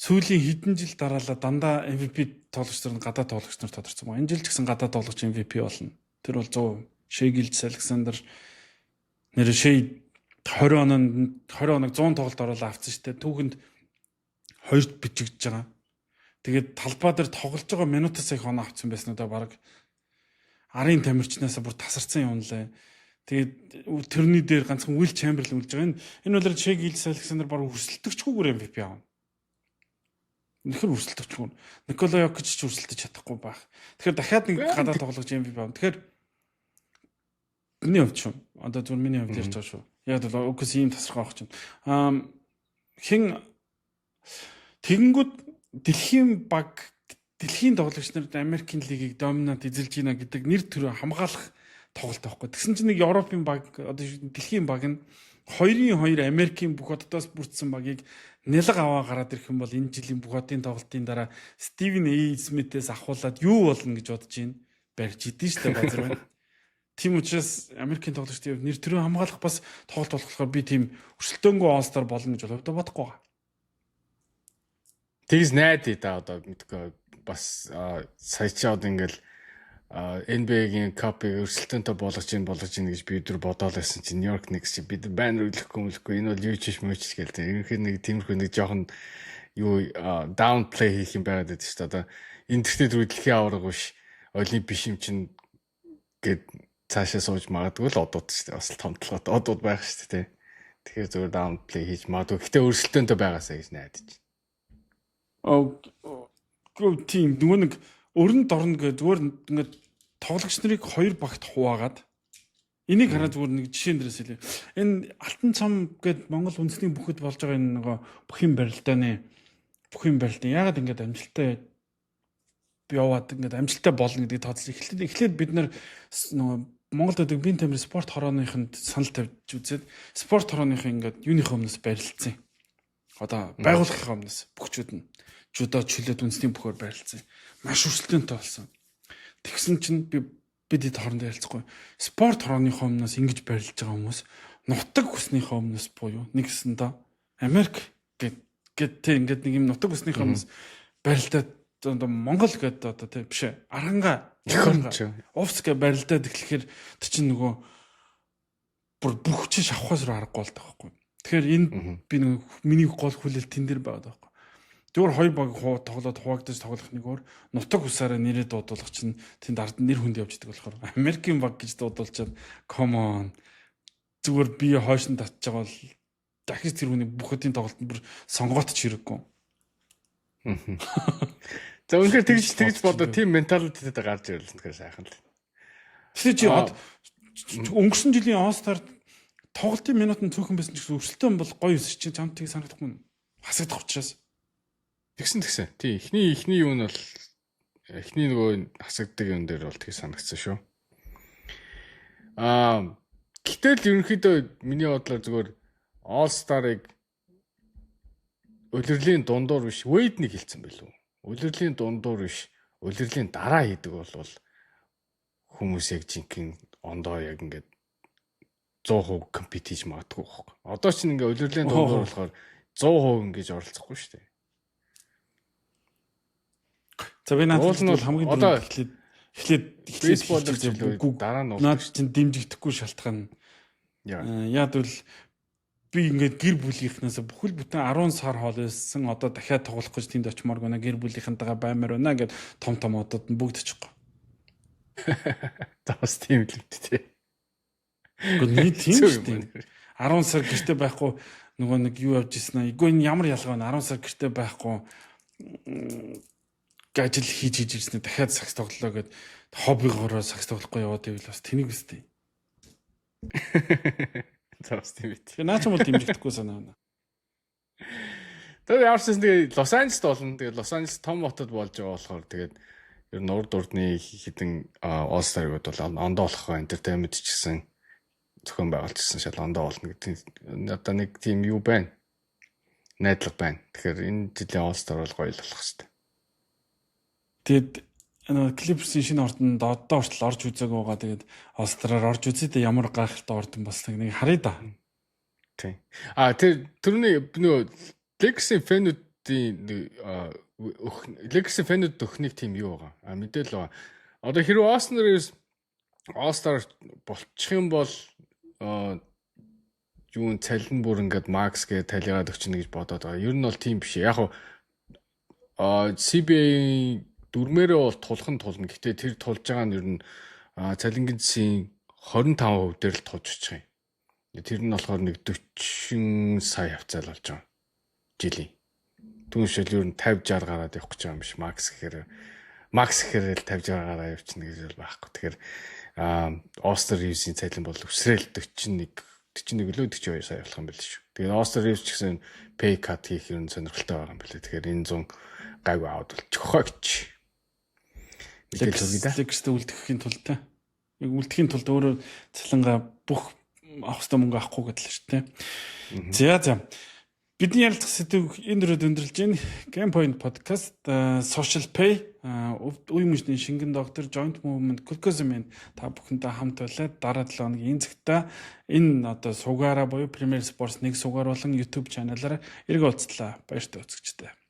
Сүүлийн хэдэн жил дараалал дандаа MVP тоглогч нар нь гадаад тоглогч нар тодорцсон байна. Энэ жил ч гэсэн гадаад тоглогч MVP болно. Тэр бол 100%. Шей Гилжес Александр нэр Шей 20 ононд 20 оног 100 тоглолт оруулаад авсан шүү дээ. Түүхэнд хоёрт бичигдэж байгаа. Тэгээд талбай дээр тоглож байгаа минутаас их оноо авсан байсан уу да, баг арын тамирчнаасаа бүр тасарсан юм лээ. Тэгээд тэрний дээр ганцхан Уилт Чемберлен үлж байгаа. Энэ бол Шей Гилжес Александр баг өрсөлдөгчгүйгээр MVP авна. Үнэхэр өрсөлдөгчгүй. Никола Йокич ч өрсөлдөж чадахгүй байх. Тэгэхээр дахиад нэг гадаад тоглогч MVP авна. Тэгэхээр миний хувьд шүү. Одоо зүгээр миний хувьд ярьж байгаа шүү. Яг бол үгүйс ийм тасархай байх чинь. Аа, хин тэгэнгүүт дэлхийн баг, дэлхийн тоглогч нарт Америкийн лигийг dominant эзэлж гинэ гэдэг нэр төрөө хамгаалах тоглолт байхгүй. Тэгсэн чинь нэг Европын баг, одоо дэлхийн баг нь 2-2 Америкийн бүх хотоос бүрдсэн багийг нялга аваа гараад ирэх юм бол энэ жилийн бүх хотын тоглолтын дараа Стивен А. Смитээс ахуулаад юу болно гэж бодож байна. Барьж идэв штэ базар байна. Тийм учраас Америкийн тоглогчдын хувьд нэр төрөө хамгаалах бас тоглолт болохоор би тийм өрсөлдөөнгүй All Star болно гэж бол бодохгүй байгаа. Тэгс найдаа да одоо мэдгүй бас сая чи одоо ингээл NBA-гийн Cup-ыг өрсөлдөөнтэй болгож ийн болгож ийн гэж би өдөр бодоол байсан чинь New York Knicks чи бид баннер өглөхгүй мөлөхгүй, энэ бол юу ч биш мөч гэл тийм. Ерөнхийдөө нэг тиймэрхүү нэг жоохон юу downplay хийх юм байгаад байдаг шүү дээ. Одоо энэ тэртээ дөрөв дэлхийн аварга биш, олимп биш юм чинь гэд цаашаа сууж магадгүй л одууд шүү дээ. Бас л томтлогод одууд байх шүү дээ. Тэгэхээр зүгээр downplay хийж магадгүй. Гэтэ өрсөлдөөнтэй байгаасаа гэж найдаж. Аа, тийм, нөгөө нэг өрн дорно гэ зүгээр ингээд тоглогч нарыг хоёр багт хуваагаад, энийг хараа, зүгээр нэг жишээн дээрээс хэлье. Энэ Алтан цом гэд Монгол үндэсний бүхэд болж байгаа энэ нөгөө бүх юм барилдааны бүх юм барилдаа яагаад ингээд амжилттай яваад, ингээд амжилттай болно гэдгийг тооцол. Эхлээд бид нар нөгөө Монголд байдаг биеийн тамир спорт хорооныхонд санал тавьж үзээд, спорт хорооныхын ингээд юуныхаа өмнөөс барилцсан. Одоо байгууллагынхаа өмнөөс бүхчүүд нь жүдо, чөлөөт, үндэсний бүхээр барилцсан. Маш өрсөлдөөнтэй болсон. Тэгсэн чинь бид хэд хоорондоо ярилцахгүй. Спорт хорооныхоо өмнөөс ингэж барилж байгаа хүмүүс нутаг хүснийхээ өмнөөс буюу нэгсэндээ Америк гэд гэд тэг ингээд нэг юм нутаг хүснийхээ өмнөөс барилдаад, одоо Монгол гэдэг одоо тэг биш ээ, Арханга Увс гэ барилдаад эхлэхээр тэр чинь нөгөө бүр бүх чи шавхаас руу аргагүй болдог байхгүй. Тэгэхээр энэ би нэг миний гол хүлээлт тэн дээр байгаа байхгүй. Зүгээр хоёр баг тоглоод хуваагдаж тоглох нэг өөр, нутаг усаараа нэрээ дуудуулах чинь тэнд ард нэр хүнд явж идэг болохоор Америкийн баг гэж дуудуулчаад, come on, зүгээр би хойш нь татж байгаа бол дахиж тэр хүний бүх хөдийн тоглолтод бүр сонгоот ч хэрэггүй. За, үнэхээр тэгж бодоо, тийм mentality тэй гарч ирэл тэгэхээр сайхан л. Тэгэхээр чи өнгөрсөн жилийн All-Star тоглолтын минут нь цөөхөн байсан ч гэсэн өрсөлдөөн бол гоё юус чинь чамд тийг санагдахгүй хасагдах учраас. Тэгсэн. Тий, эхний юу нь бол эхний нөгөө хасагддаг юм дээр бол тийг санагдсан шүү. Гэтэл ерөнхийдөө миний бодлоор зүгээр All Star-ыг улирлын дундуур биш, Wade нэг хэлсэн байлүү. Улирлын дундуур биш, улирлын дараа хийдэг бол хүмүүс яг жинхэнэ ондоо яг ингээд 100% compete хийж магадгүй байхгүй. Одоо чинь ингээ улирлын дундуур болохоор 100% ингэж оролцохгүй шүү дээ. За, би надад бол хамгийн түрүүнд эхлээд бейсбол дараа нь наад чинь дэмжигдэхгүй шалтгаан. Яа гэвэл би ингээд гэр бүлийнхнээс бүхэл бүтэн 10 сар хоолойсон, одоо дахиад тоглох гэж тэнд очимоор гэнэ, гэр бүлийнхэнтэйгээ баймаар байна гэд том том одод нь бүгд очихгүй. За, бас тийм л үү те. Гэхдээ нэг тийм шүү дээ. 10 сар гэрте байхгүй нөгөө нэг юу явж ирсэн аа. Үгүй, энэ ямар ялгаа вэ? 10 сар гэрте байхгүй ажил хийж хийж ирсэн, дахиад сагс тоглолоо гэд хоббигоороо сагс тоглохгүй яваад ивэл бас тэнэг үстэй. За, бас тийм ээ. Тэгэхээр наа ч юм бол дэмжигдэхгүй санаа байна. Тэгээд ямар ч байсан тэгээ Лос Анжелест болно. Тэгээд Лос Анжелес том хотод болж байгаа болохоор тэгээд ер нь урд урдны хэдэн All Star-ууд бол ондоо болох entertainment ч гэсэн зохион байгуулалт гэсэн шал ондоо болно гэдэг одоо нэг тийм юу байна. Найдлага байна. Тэгэхээр энэ жилийн All Star бол гоё л болох хэвээр. Тэгээд нөгөө Clippers-ийн шинэ ордонд одоо хүртэл орж үзээгүй байгаа. Тэгээд All Star-аар орж үзье дээ, ямар гайхалтай ордон болсныг нэг харъя да. Тийм. А тэр тэрний нөгөө Lakers-ийн fan үүдийн Lakers-ийн fan үүд өхнийг тийм юу байгаа. А мэдээлэл байгаа. Одоо хэрвээ Austin Reaves All-Star болчих юм бол юун цалин бүр ингээд max гэж талигаад өгчнө гэж бодоод байгаа. Ер нь бол тийм биш. Яг хуу CBA дүрмээрээ бол тулах нь тулна. Гэтэ тэр тулж байгаа нь ер нь цалингийн зэсийн 25% дээр л тулж очих юм. Тэр нь болохоор нэг 40 сая хавцаал болж байгаа. Жилийн. Түүншэл ер нь 50 60 гараад явах гэж байгаа юм биш. Max гэхээр л 50 60 гараа явчихна гэж бол байхгүй. Тэгэхээр Austin Reaves-ийн цалин бол өсрөөл 41 41 лөө 42 сая болох юм байл шүү. Тэгээд Austin Reaves ч гэсэн pay cut хийх ер нь сонирхолтой байгаа юм билээ. Тэгэхээр энэ зун гайгүй аваад болчих хоо гэж. Мэдээлэл өгье да. Lakers-тэй үлдэхийн тулд те. Яг үлдэхийн тулд өөрөө цалингаа бүх авах ёстой мөнгө авахгүй гэдэл шүү дээ. За. Бидний ярилцах сэдэв энэ дөрөд өндөрлж байна. Game Point podcast, Social Pay, үе мөчний шингэн доктор, Joint Movement, Glucosamine та бүхэнтэй хамт байлаа. Дараа 7 хоногийн энэ цагта энэ одоо сувгаараа буюу Premier Sports нэг сувгаар болон YouTube channel-аар эрг уулзлаа. Баяртай үзэгчдээ.